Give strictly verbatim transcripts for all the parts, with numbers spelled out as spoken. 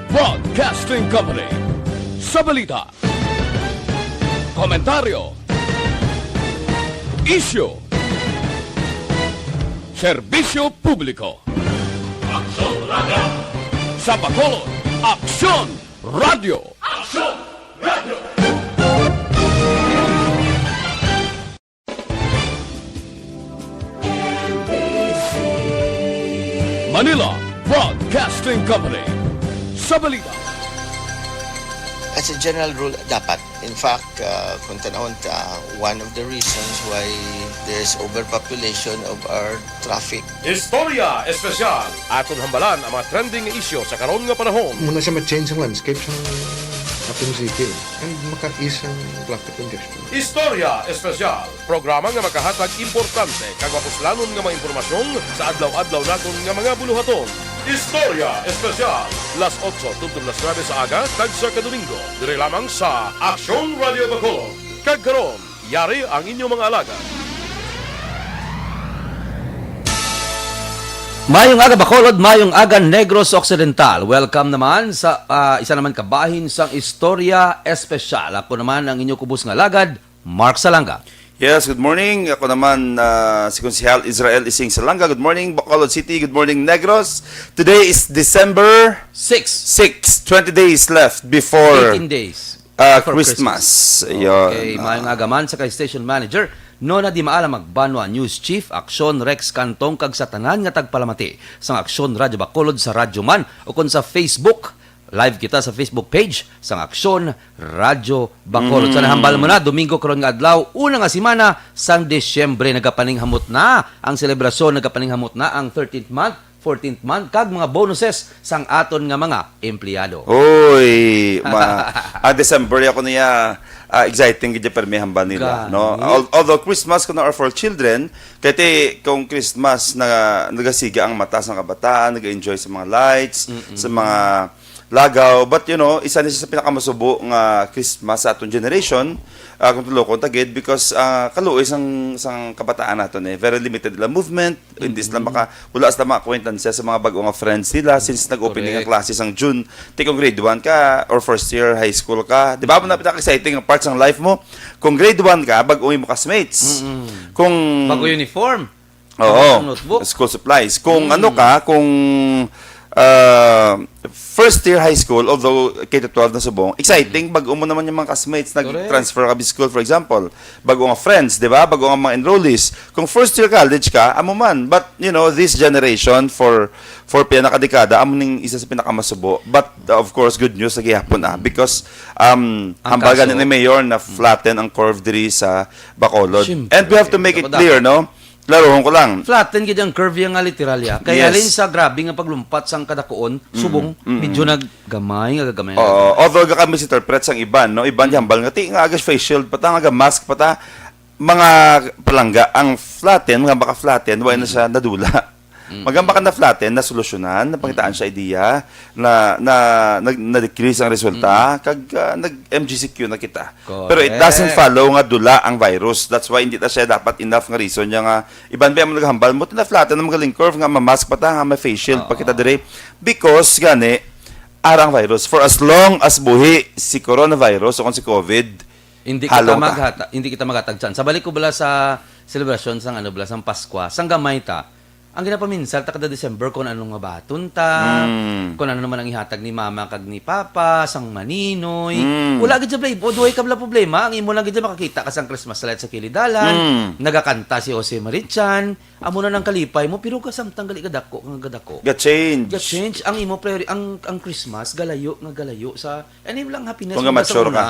Broadcasting Company. Sa balita, komentaryo, isyu, serbisyo publiko. Aksyon Radio! Sa Bacolod, Aksyon Radio! Aksyon Radio! Manila Broadcasting Company. Sa balita. As a general rule, dapat. In fact, uh, kung tanawon ta, one of the reasons why there's overpopulation of our traffic. Istorya Espesyal. Aton hambalan ang mga trending nga isyu sa karon nga panahon. Muna siya ma-change ang landscape sa Aton City and maka-ease ang traffic congestion. Istorya Espesyal. Programa nga makahatag importante kag mapuslanon nga mga impormasyon sa adlaw-adlaw naton nga mga buluhaton. Istorya Espesyal, las otso tubtob las nuebe sa aga, tagsa ka Domingo, diri lamang sa Aksyon Radio Bacolod. Kag karon, yari ang inyong mga alagad. Mayong aga Bacolod, mayong aga Negros Occidental. Welcome naman sa ah, isa naman ka bahin sang istorya espesyal. Ako naman ang inyo kubos nga alagad, Mark Salanga. Yes, good morning. Ako naman ah, si Konsehal Israel Ising Salanga. Good morning, Bacolod City. Good morning, Negros. Today is December Six. six. Twenty days left before Eighteen days. Ah, For Christmas. Christmas. Ayun. Okay, maayong aga man sa kay station manager, Nona Di Maalam Magbanwa, News Chief, Aksyon Rex Cantong, kag sa tanan nga tagpalamati sang Aksyon Radyo Bacolod sa Radyo Man o kon sa Facebook. Live kita sa Facebook page sang Aksyon Radyo Bacolod. Sa nahambal mo na, Domingo karon nga adlaw, una nga semana sang Disyembre, nagapaninghamot na ang selebrasyon, nagapaninghamot na ang thirteenth month, fourteenth month, kag mga bonuses sang aton nga mga empleyado. Uy, ma, ang December ako niya ah, exciting gid permi hambal nila, Gani. no? Al- Although Christmas kuno are for children, kay ti kung Christmas na nagasiga ang mata sa kabataan, nag-enjoy sa mga lights, sa mga lagaw, but you know, isa ni siya sa pinakamasubo nga Christmas sa atong generation, ah, kung tulokon ta gid, because ah, kaluoy sang sang kabataan naton eh, very limited lang movement, hindi sila maka, wala sila maka-acquaintance sa mga bag-o nga friends nila since nag-opening ang Correct. klase sang June. Ti kung grade one ka or first year high school ka, di ba mo na pinaka-exciting ang part sang life mo? Kung grade one ka, bag-o mo classmates. Kung Bago uniform. Oo. Bago notebook. School supplies. Kung ano ka, kung uh, first year high school, although K to twelve na subong, exciting, bag-o mo naman yung mga classmates, nag-transfer ka school, for example. Bag-o nga friends, di ba? Bag-o nga mga enrollees. Kung first year college ka, amo man. But, you know, this generation, for for pinakadekada, amo ning isa sa pinakamasubo. But, uh, of course, good news sa gihapon, ah. Because, um, Ang hambal kaso. gani ni Mayor na flatten ang curve diri sa Bacolod. Siyempre. And we have to make it Dapat, clear, dapat. no? Klarohon ko lang. Flatten gid ang curve nga literal ya. Kay Yes. halin sa grabe nga paglumpat sang kadakuon, subong medyo naggamay nga gagamay. Oo, although ga kami interpret sang iban, no? Iban hambal nga ti nga aga face shield pa ta, nga mask pa ta, mga palangga ang flatten, nga baka flatten, wala na siya nadula. Magamba ka na flatten, na solusyonan, napangitaan siya idea, na na nag na-decrease ang resulta, kag ah, nag M G C Q na kita. Pero it doesn't Correct. follow nga dula ang virus. That's why hindi ta siya dapat enough nga reason niya nga iban ba ang naghambal mo, tinaflatan ang magaling curve nga mamask pa ta, nga may face shield pa kita dire. Because gani, ara ang virus. For as long as buhi si coronavirus o kung si COVID, Hindi kita Halong ta. maghata, hindi kita maghatag chance. Sa balik ko bala sa selebrasyon sang ano bala sang Paskwa, sang gamay ta. Ang ginapaminsar ta kada December kung ano nga baton ta, Mm. kung ano naman ang ihatag ni mama kag ni papa, sang maninoy. Mm. Wala gid sa play. O duhay ka bala problema, ang imo lang gid makakita ka sang Christmas light sa kilid dalan, Mm. nagakanta si Jose Marichan, amo na nang kalipay mo, pero kasamtang gali kadako, nga kadako. Ga-change. Ga-change ang imo priori-, ang ang Christmas galayo nga galayo sa, ano lang happiness Kung mo nga sa mature una. ka.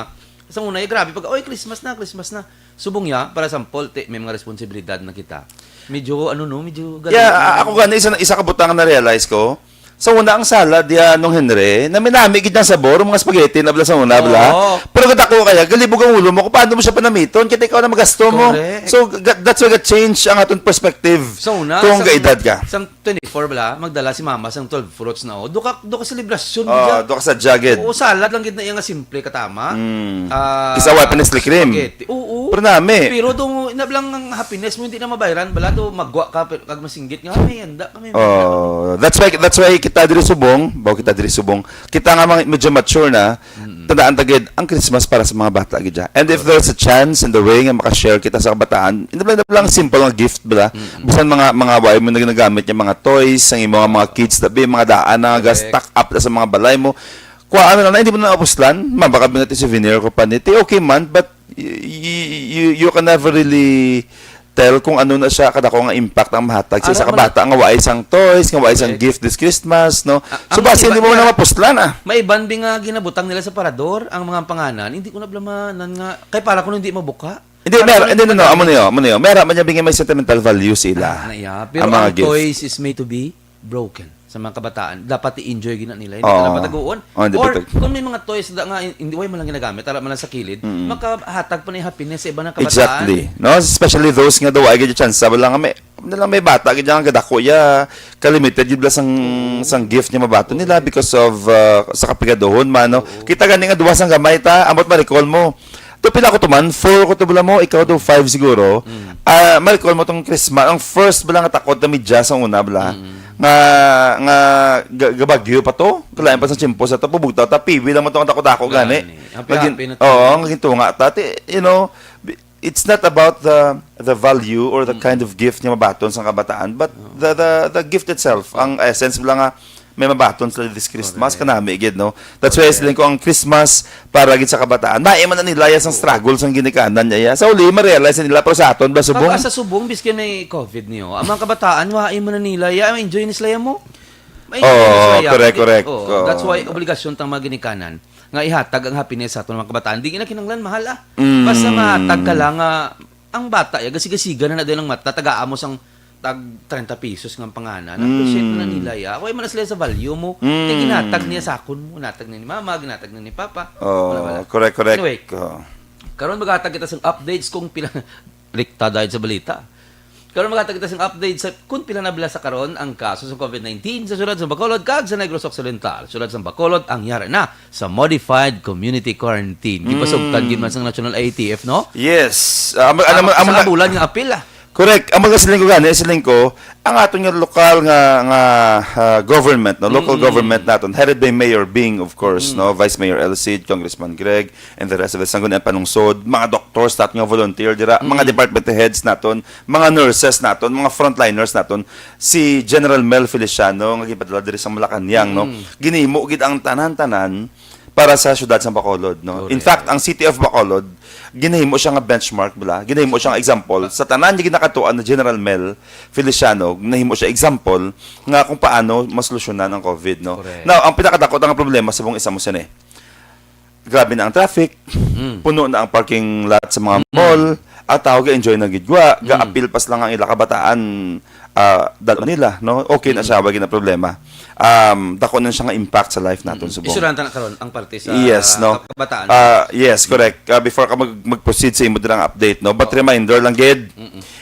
Sa una, eh, grabe pag, "Oy, Christmas na, Christmas na." Subong ya, para example, ti, may mga responsibilidad na kita. Medyo, ano no, medyo galing. Yeah, a- ako gani, isa, isa ka butang na realize ko. Sa una, ang sala diya nung Henry, naminami gid ang sabor, mga spaghetti na bala sa una, bala. Oo. Pero gata ko kaya, galibog ang ulo mo kung paano mo siya panamiton, kita ikaw na magasto mo. Correct. So, ga- that's why ga-change ang aton perspective Sa una, kung sa- gaedad ka. Sa twenty-four bala, magdala si mama sang twelve fruits na, oh. Duka, duka selebrasyon Oh, gid. duka sa jagged. Oo, salad lang gid na iya nga simple katama. Mm. Ah, Isa wa pa ni slick cream. Spaghetti. Oo. Pero nami. Pero do, ina lang ang happiness mo, hindi na mabayran. Bala do, magwa ka, pero kag masinggit nga, may handa kami. Oh, that's why that's why kita diri subong, baw kita diri subong. Kita nga mga medyo mature na, tandaan ta gid, ang Christmas para sa mga bata gid siya. And if there's a chance in the way nga maka-share kita sa kabataan, hindi lang, lang simple nga gift bala. Bisan mga mga way mo na ginagamit niya mga toys, ang imo nga mga kids tabi, mga daan na nga Correct. Stock up na sa mga balay mo. Kuha ano na, hindi mo na naubos lan. Mabaka binati souvenir ko pa ni. Ti okay man, but y- y- you, you can never really tell kung ano na siya kadako nga impact ang mahatag sa Ara isa ka man na- bata nga waay sang toys, nga waay sang Correct. Gift this Christmas, no? A- So ang basi iba- hindi mo yeah. na mapuslan ah. May iban bi nga ginabutang nila sa parador ang mga panganan, hindi ko nablamanan nga kay para kuno hindi mabuka. Hindi, Para mer, kuno hindi, no, no, magamit. Amo niyo, amo niyo. Mera man niya bigay may sentimental value sila. Ah, na, yeah. Pero Ang ang, mga gift. Toys is made to be broken sa mga kabataan. Dapat i-enjoy gina nila. Hindi Oo. ka dapat taguon. Oh, hindi Or pa tag- kung may mga toys na nga hindi way man lang ginagamit, tara man lang sa kilid, makahatag pa na happiness sa iba ng kabataan. Exactly. No, especially those nga daw ay gid chance wala nga may na lang may bata gid ang gadako ya kalimited gid bala sang sang gift niya mabaton nila because of uh, sa kapigadohon man no. Kita gani nga duwa sang gamay ta, ambot ma-recall mo. To pila ko to man, four ko to bala mo, ikaw to five siguro. Ah, ma-recall mo tong Christmas, ang first bala nga takod na media sa una bala. Nga nga ga- gabagyo pa to, kalain pa sa tiyempo sa to, pabugtaw ta, piwi lang mo to ang dako-dako gani. Gani. Happy-happy Naging- na to. Oo, naging tunga ta. Ti- You know, it's not about the the value or the kind of gift nga mabaton sa kabataan, but the the the gift itself, ang essence mo lang nga may mabaton sila this Christmas, kanami gid, no? That's why siling ko ang Christmas para gid sa kabataan. Maay man na nila ya sang struggle sang ginikanan niya ya. Sa uli, ma-realize nila, pero sa aton, bala subong. Pag sa subong, biskin may COVID niyo, ang mga kabataan, wa man na nila ya, enjoy ni sila ya mo. May Oo, enjoy ni sila ya. correct, correct. Oo, Oo. That's why obligasyon tang mga ginikanan nga ihatag ang happiness sa atong mga kabataan. Di na kinahanglan mahal ah. Mm. Basta mahatag ka lang nga ang bata ya, gasigasiga na na din ang mata, tagaan mo sang tag treinta pesos nga panganan. Appreciate na nila ya. Way man na sila sa value mo. Mm. Ti ginatag niya sa akon mo, ginatag ni mama, ginatag ni papa. Oh, Wala, wala. correct, correct. Anyway, Oh. Karon maghatag kita sang updates kung pila rikta dahil sa balita. Karon maghatag kita sang update sa kung pila na bala sa karon ang kaso sa COVID nineteen sa siyudad sa Bacolod kag sa Negros Occidental. Siyudad sa Bacolod ang yara na sa modified community quarantine. Gipasugtan gid man sang National I A T F, no? Yes. Ah, amo- ano, Sa, amo- sa bulan nga apil ah. Correct. Ang mga siling ko gani, siling ko, ang aton nga lokal nga nga ah, government, no, local government naton, headed by Mayor Bing, of course, no, Vice Mayor El Cid, Congressman Greg, and the rest of the Sangguniang Panungsod, mga doctors naton nga volunteer dira, mga department heads naton, mga nurses naton, mga frontliners naton, si General Mel Feliciano nga gipadala diri sa Malacañang, no. Ginhimo gid ang tanan-tanan para sa siyudad sa Bacolod, no. In Correct. Fact, ang City of Bacolod ginahimo siya nga benchmark bala, ginahimo siya nga example sa tanan nga ginakatuan na General Mel Feliciano, nahimo siya example nga kung paano masolusyonan ang COVID, no. Correct. Now, ang pinakadako nga problema sa buong isa mo sini. Grabe na ang traffic, puno na ang parking lot sa mga mall, ang tao ga-enjoy na gid gwa, ga-apil pas lang ang ila kabataan, ah, dal Manila, no? Okay na siya, wala na problema. Um, dako na siya nga impact sa life naton subong. Isuranta na karon ang parte sa Yes, no. Kabataan. Ah, yes, correct. Ah, before ka mag mag-proceed sa imo dirang update, no. But reminder lang gid.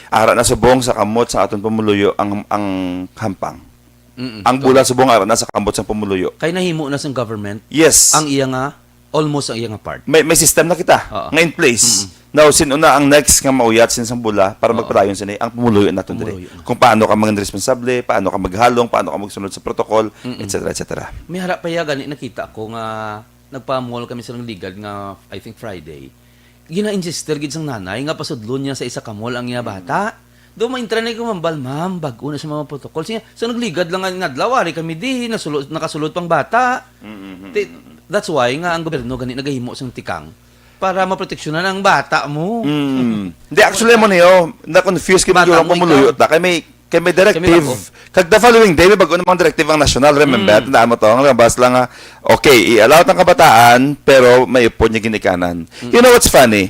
Ara na subong sa kamot sa aton pumuluyo ang ang hampang. Mm-mm. Ang bula subong ara na sa kamot sa pumuluyo. Kay nahimo na sang government Yes. Ang iya nga almost ang iya nga part. May may system na kita Oo. nga in place. Now, sino na ang next nga mauyat sin sang bula para magpadayon sini ang pumuluyo naton diri. Pumuluyo na. Kung paano ka maging responsable, paano ka maghalong, paano ka magsunod sa protocol, et cetera, et cetera. May harap pa iya gani nakita ko nga nagpa-mall kami sa Ligad nga I think Friday. Gina-insistir gid sang nanay nga pasudlon niya sa isa ka mall ang iya bata. Do maintra na ko mambal, ma'am, bag-o na sa mga protocol. Siya, sa nagligad lang nga adlaw, ari kami di, nasulo, nakasulod pang bata. Ti- that's why nga ang gobyerno gani nagahimo sang tikang para maproteksyonan ang bata mo. Mm. Hindi, actually, mo niyo, na-confuse kami Bata yung mo, pumuluyo ikaw. Ta. Kay may, kay may Kay may directive. bago. Kag the following day, may bago namang directive ang national. Remember, tandaan mo to. Ang labas lang nga, okay, i-allow ang kabataan, pero may upod niya ginikanan. You know what's funny?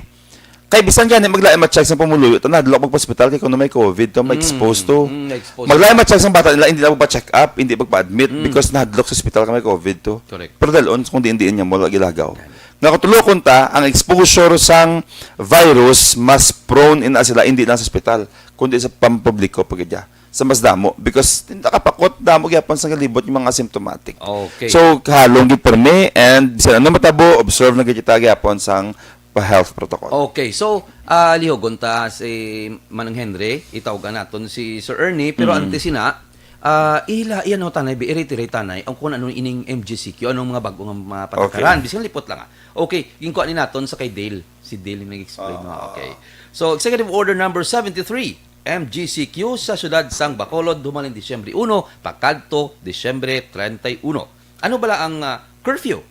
Kay bisan gani maglain ma-check sa pumuluyo, ta nahadlok magpa-hospital kay kung may COVID to, ma-expose to. Mm, ma-expose. Maglain ma-check sa bata nila, hindi na magpa-check up, hindi magpa-admit because nahadlok sa hospital kay may COVID to. Correct. Pero dalon kung diin-diin nga mall ang ilagaw. Nga kung tulokon ta, ang exposure sang virus mas prone ina sila hindi lang sa ospital, kundi sa pampubliko pa gid, sa mas damo because nakapakot damo gyapon sa kalibot yung mga asymptomatic. Okay. So halong gid permi and bisan ano matabo, observe na gid kita gyapon sang pa health protocol. Okay, so, ah, lihogon ta si Manang Henry, itawag naton si Sir Ernie, pero Mm. antes sina, ah, ila, iyan o tanay, bi-, i-reiterate tanay, ang kung ano ining M G C Q, anong mga bago nga mga patakaran. Okay. Bisan lipot lang, ah. Okay, ginkuha ni naton sa kay Dale. Si Dale yung nag-explain, no? Ah. Okay. So, Executive Order number seventy-three, M G C Q sa siyudad sang Bacolod, humalin Disyembre uno, pakadto Disyembre treinta y uno. Ano bala ang, ah, curfew?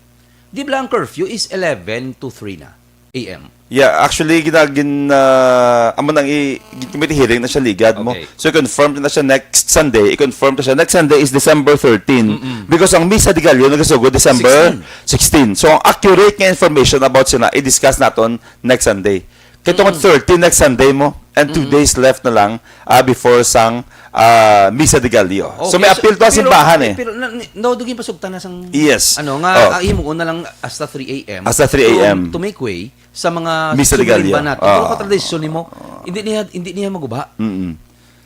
Di bala ang curfew is eleven to three na A M? Yeah, actually, gina, gin, ah, amo nang i, gin committee hearing na siya ligad mo. Okay. So, i-confirm na siya next Sunday. I-confirm na siya. Next Sunday is December thirteen. Mm-mm. Because ang Misa de Gallo nagasugod December Sixteen. sixteen. So, ang accurate nga information about sina, i-discuss naton next Sunday. Kay tungod Mm-mm. thirteen next Sunday mo, and two Mm-mm. days left na lang, ah, before sang, ah, Misa de Gallo. So, Okay, may appeal to ang pero, simbahan eh. Pero na, ni- no, dugi pasugtan na sang Yes. Ano nga, Oh. ah, himuon na lang hasta three A M. Hasta three A M. To, to make way sa mga Misa de sumilingban Gallo. natin. Pero Ah. katradisyon nimo, hindi niya hindi niya maguba. Mm-mm.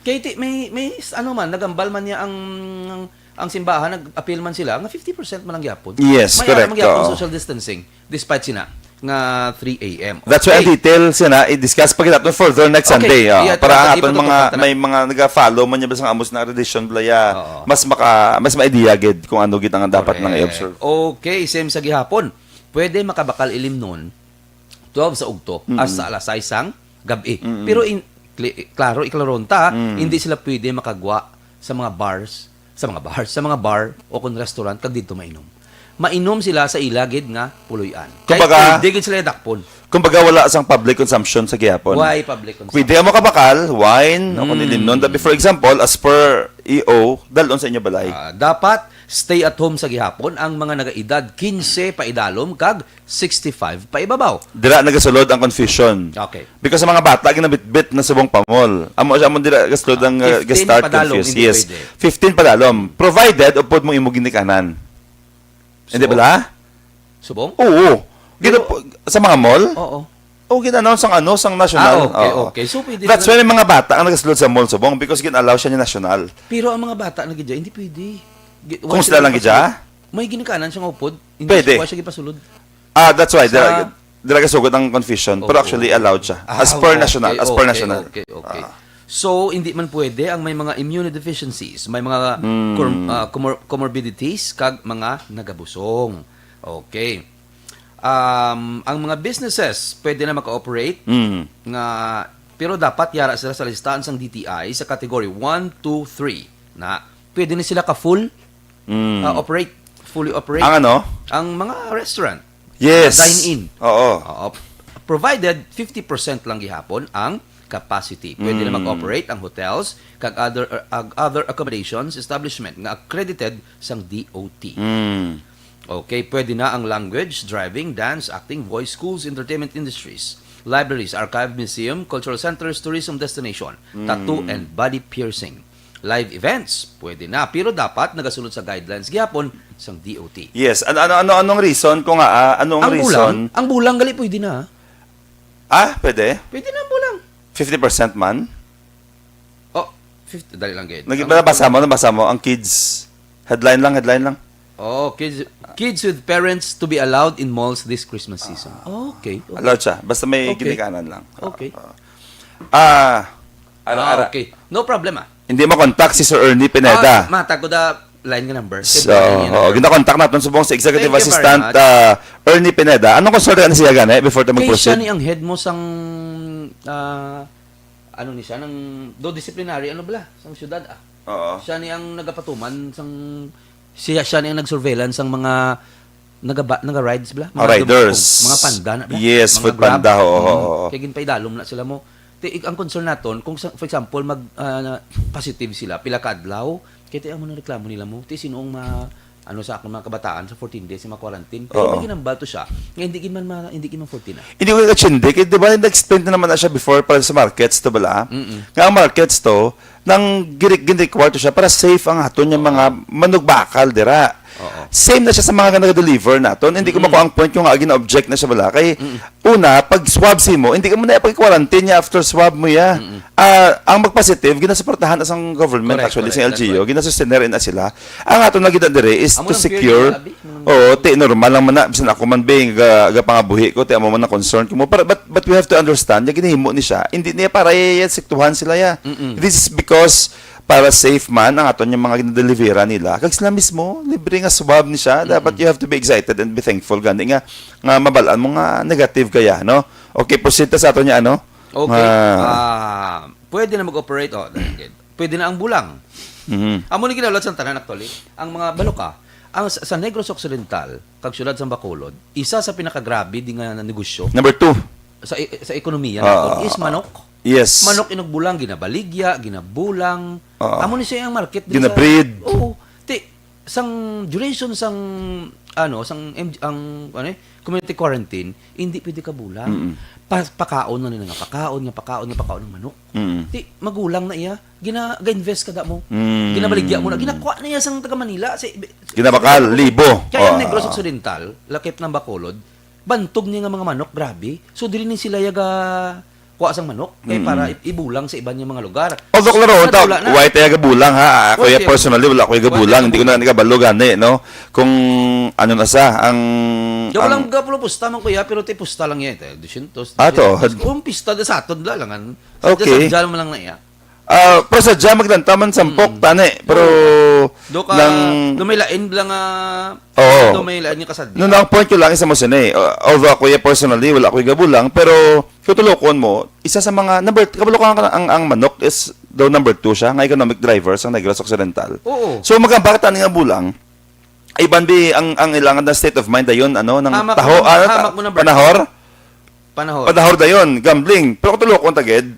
Kay ti, may may ano man, nagambal man niya ang ang simbahan, nag-appeal man sila nga fifty percent man lang gyapon. Yes, May correct. May gyapon Oo. Social distancing despite sina nga three A M. That's why ang Okay. Details sina, i-discuss pa kita further next Okay. Sunday. Ah, Yeah, para ipatugtog ang aton pa mga, nato. May mga naga-follow man niya ba sa amos na tradition, blaya, Oo. mas maka, mas ma-idea gid kung ano gid ang dapat nang Correct. i-observe. Okay, same sa gihapon. Pwede makabakal ilimnon twelve sa ugto Mm-mm. hasta alas sais sang gabi. Mm-mm. Pero in, kli- klaro, iklaron ta, Mm. hindi sila pwede makagwa sa mga bars, sa mga bars, sa mga bar o kung restaurant kag didto mainom. Mainom sila sa ila gid nga puloy-an. Kay Kumbaga, pwede gid sila dakpon. Kumbaga, wala sang public consumption sa gihapon. Why public consumption? Pwede mo kabakal, wine, o kung Mm. ilimnon. Dabi, for example, as per E O, dalon sa inyo balay. Ah, dapat stay at home sa gihapon ang mga nagaedad quince paidalom kag sixty-five paibabaw. Dira nagasulod ang confusion. Okay. Because sa mga bata, ginabitbit na subong pa mall. Amo siya, amo dira gasulod ang uh, Fifteen gestart padalom, confused. hindi Yes. pwede. Fifteen padalom. Provided, upod mo imo ginikanan. Hindi Subong? bala? Subong? Oo. Gina- sa mga mall? Oo. O, gina-announce ang ano, sang national. Ah, okay, Oo. Okay. So, pwede That's na why may mga bata ang nagasulod sa mall subong because gin-allow siya ni national. Pero ang mga bata na gidya, hindi pwede. Gi- Kung why sila siya lang gipasulod? Gidya? May ginikanan siyang upod. Hindi Pwede. siya, why siya gipasulod? Ah, that's why. Sa- Dira, dira gasugod ang confusion, pero Oo. actually allowed siya. Ah, As per okay, national, as per okay, national. Okay, okay. Ah. So, hindi man pwede ang may mga immunodeficiencies, may mga Mm. com- ah, comor- comorbidities kag mga nagabusong. Okay. Um, ang mga businesses pwede na maka-operate Mm. nga, pero dapat yara sila sa listahan sang D T I sa category one, two, three na pwede na sila ka full Mm. uh, operate, fully operate. Ang ano? Ang mga restaurant. Yes. Dine-in. Oo. Oo. Provided fifty percent lang gihapon ang capacity. Pwede na Mm. mag-operate ang hotels kag other ag other accommodations establishment nga accredited sang D O T. Mm. Okay, pwede na ang language, driving, dance, acting, voice schools, entertainment industries, libraries, archive, museum, cultural centers, tourism destination, tattoo Mm. and body piercing. Live events, pwede na, pero dapat nagasunod sa guidelines gihapon sang D O T. Yes. Ano ano ano anong reason ko nga ah, anong Ang reason? Bulang, ang bulang gali pwede na. Ah, pwede? Pwede na ang bulang. Fifty percent man? Oh, fifty, dali lang gid. Nag- nabasa mo, nabasa mo ang kids. Headline lang, headline lang. Oh, kids kids with parents to be allowed in malls this Christmas season. Okay. Okay. Allowed siya. Basta may Okay. ginikanan lang. Okay. Ah, ara, Ah, ara. Okay. No problem ah. Hindi mo contact si Sir Ernie Ah, Pineda. matag ko da line nga number. So, Kay Ernie nga oh, number. ginakontak natin subong si Executive Thank you very Assistant much. uh, Ernie Pineda. Anong concern na siya gani before tayo Kay siya mag-proceed? Ni ang head mo sang ah, ano ni siya nang do disciplinary ano bala sang syudad ah. Oo. Siya ni ang nagapatuman sang siya siya ni ang nag-surveillance sang mga nagaba, naga-rides bala, Ah, riders. Mga panda na bala. Yes, Mga food Grab. panda, oo, Mm. oo, oo. Kay ginpaidalom na sila mo. Ti, ang concern naton kung sa, for example mag ah, positive sila pila ka adlaw, kay ti amo nang reklamo nila mo. Ti sino ang ma ano sa akong mga kabataan sa fourteen days nga quarantine. Pero Oo. May ginambal to siya nga hindi gid man ma, hindi gid man fourteen na. Hindi ko katsindi. Kaya di ba, na-explain na naman na siya before para sa markets to bala? Mm-mm. Nga ang markets to, nang gin-require to siya para safe ang aton yung mga manugbakal dira. Oo. Same na siya sa mga nag-deliver naton. Hindi ko Mm. makuha ang point ko nga gina-object na siya bala. Kay, Mm. una, pag swab si mo, hindi ka mo na pag-quarantine niya after swab mo ya. Mm. Ah, ang magpositive, ginasuportahan na sang government, Correct, actually, sa correct. That's L G U, right. ginasustener na sila. Ang ato na gid dire is Amo to lang fear secure. nila, abi. Oo, ti, normal lang man na. Bisan ako man, be, ga, ga pangabuhi ko, ti, amo man na concern ko mo. But, but, but we have to understand, yung ginahimo ni siya, hindi niya para ya, ya, siktuhan sila ya. Mm-mm. This is because para safe man ang aton yung mga ginadelivera nila. Kag sila mismo, libre nga swab ni siya. Dapat Mm-mm. you have to be excited and be thankful gani nga, nga mabalaan mo nga negative kaya, no? Okay, proceed ta sa aton niya, ano? Okay. Nga Ah, pwede na mag-operate. Oh, dahil gid. Pwede na ang bulang. Mhm. Amo ni ginahulat sa tanan, actually. Ang mga baloka, ang sa, sa Negros Occidental, kag siyudad sa Bacolod, isa sa pinakagrabe di nga negosyo Number two. sa e-, sa ekonomiya Ah, naton is manok. yes. Manok inugbulang, ginabaligya, ginabulang. Ah. Amo ni siya ang market diri sa Ginabreed. Oo. Ti, sang duration sang, ano, sang M G, ang, ano eh, community quarantine, hindi pwede ka bulang. Mm-mm. Pa-, pakaon na nila nga pakaon, nga pakaon, nga pakaon ng manok. Mm. Ti, magulang na iya, gina, ga-invest ka da mo. Mm. Ginabaligya mo na, ginakuha na iya sang taga Manila. Sa, Ginabakal, libo. Kaya ang Oh. Negros Occidental, lakip ng Bacolod, bantog niya nga mga manok, grabe. So, dili ni sila yaga kuha sang manok, kay Mm. para i-, ibulang sa iban nga mga lugar. Although, klaro, Sa unta, tula na. why tayo gabulang, ha? Ako Why ya tayo personally, wala ko gabulang. Why tayo Hindi ko na gabulang? nagabalo gani, no? Kung ano na sa, ang, Di ako ang lang gapulo pusta man, kuya, pero ti pusta lang yan, eh. Dusyentos, Ah, to. dusyentos. Kung pista da sa aton, wala lang, an-, sa Okay. sadya man lang na iya. Ah, pero sadya, maglantaw man sampok, Mm. tani. Pero Do ka, nang do may lain lang, ah, Oo. do may lain nga kasadya. No, ang point ko lang, isa mo sini. Uh, although ako ya personally, wala ko gabulang, pero kung tulokon mo, isa sa mga, number, kabalo ka ang, ang, ang manok is daw number two siya, nga economic driver sa Negros Occidental. Oo. So, magkabata ni nga bulang, iban bi ang, ang ilangan na state of mind dayon, ano, ng Hamak taho, mo, ah, hamak mo number panahor? Panahor. Panahor dayon, gambling. Pero kung tulokon tagid,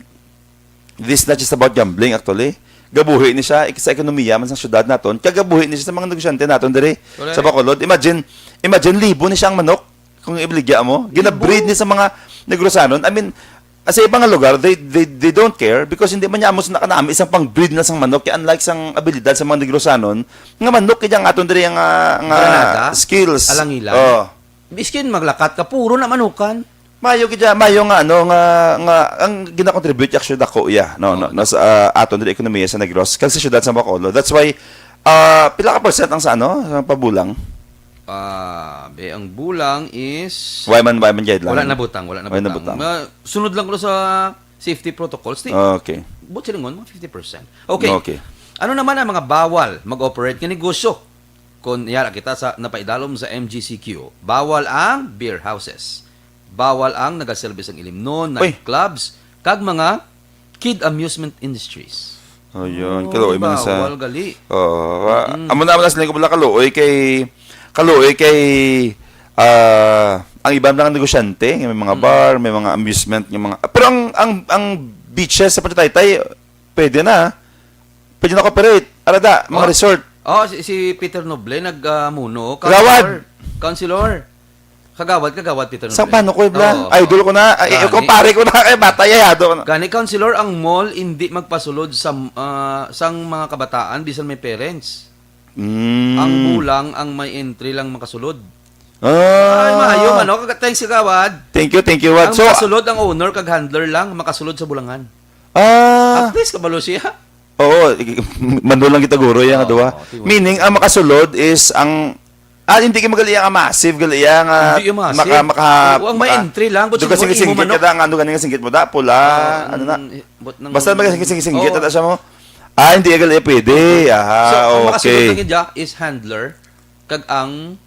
this is not just about gambling, actually. Gabuhi ni siya ik-, sa ekonomiya man sa syudad naton, kag gabuhi ni siya sa mga negosyante naton diri Correct. sa Bacolod. Imagine, imagine, libo ni siya ang manok kung ibaligya mo. Libo? Ginabreed ni sa mga Negrosanon. I mean, sa ibang nga lugar, they, they, they don't care because hindi man niya amo sa nakanami isang pang-breed na sang manok. Kaya unlike sang abilidad sa mga Negrosanon, nga manok kaya ang aton diri nga, nga Granada? skills. Alangilan? Oh. Miskin maglakat ka, puro na manukan. Mayo gid siya, mayo nga ano nga, nga ang gina-contribute actually dako iya, no, no, Mao na. no, sa, ah, aton diri ekonomiya sa Negros, kag sa siyudad sa Bacolod. That's why, ah, pila ka percent ang sa ano, sa pabulang? Ah, be, ang bulang is Why man, why man gid lang? Wala na butang, wala na Wala na butang. butang. Ma-, sunod lang ko sa safety protocols, ti. Ah, okay. Buot silingon, mga fifty percent. Okay. Okay. Ano naman ang mga bawal mag-operate nga negosyo? Kung yara kita sa napaidalom sa M G C Q, bawal ang beer houses. Bawal ang nagaserbi sang ilimnon, Uy. nightclubs, kag mga kid amusement industries. Oh, yun. Oh, Kaluoy man sa bawal gali. Oo. Wa-, Mm-mm. amo na, amo na sila ko pala kaluoy kay, kaluoy kay, ah, ang iban mga negosyante, nga may mga Mm. bar, may mga amusement, nga mga, pero ang, ang, ang beaches sa Pantay Taytay, pwede na. Pwede na cooperate. Arada, mga Oh. resort. Oh, si, si Peter Noble nag, ah, muno. Kagawad. Councilor. Councilor. Kagawad, kagawad, Peter Sa Noble. paano ko, Blan? Oo. Idol ko na. Ay, Gani. kumpare ko na. Ay, bata, yayado ko na. Gani, Councilor, ang mall hindi magpasulod sa, ah, sang mga kabataan, bisan may parents. Mm. Ang bulang, ang may entry lang makasulod. Ah. Ay, maayo, ano? Kaga-, thanks, Kagawad. Thank you, thank you, Wad. Ang So, makasulod, ang owner, kag handler lang, makasulod sa bulangan. Ah. At least, kabalo siya. Oo, manulang kita guro yan, Oo, duha. oo, tiwa. Meaning, ang makasulod is ang, ah, hindi ka magali ang massive, gali ang, ah, Hindi yung massive. maka-, maka-, Oo, ang may maka-, entry lang, but duga siguro sige-singgit imo manok. ka da, ang ano gani nga singgit mo da, pula, Oo, ano na. ang, but nang Basta mag-sige-singgit, Oo. ada siya mo. Ah, hindi gali pwede. Aha, So, ang makasulod okay. lang yun, Jack, is handler, kag ang,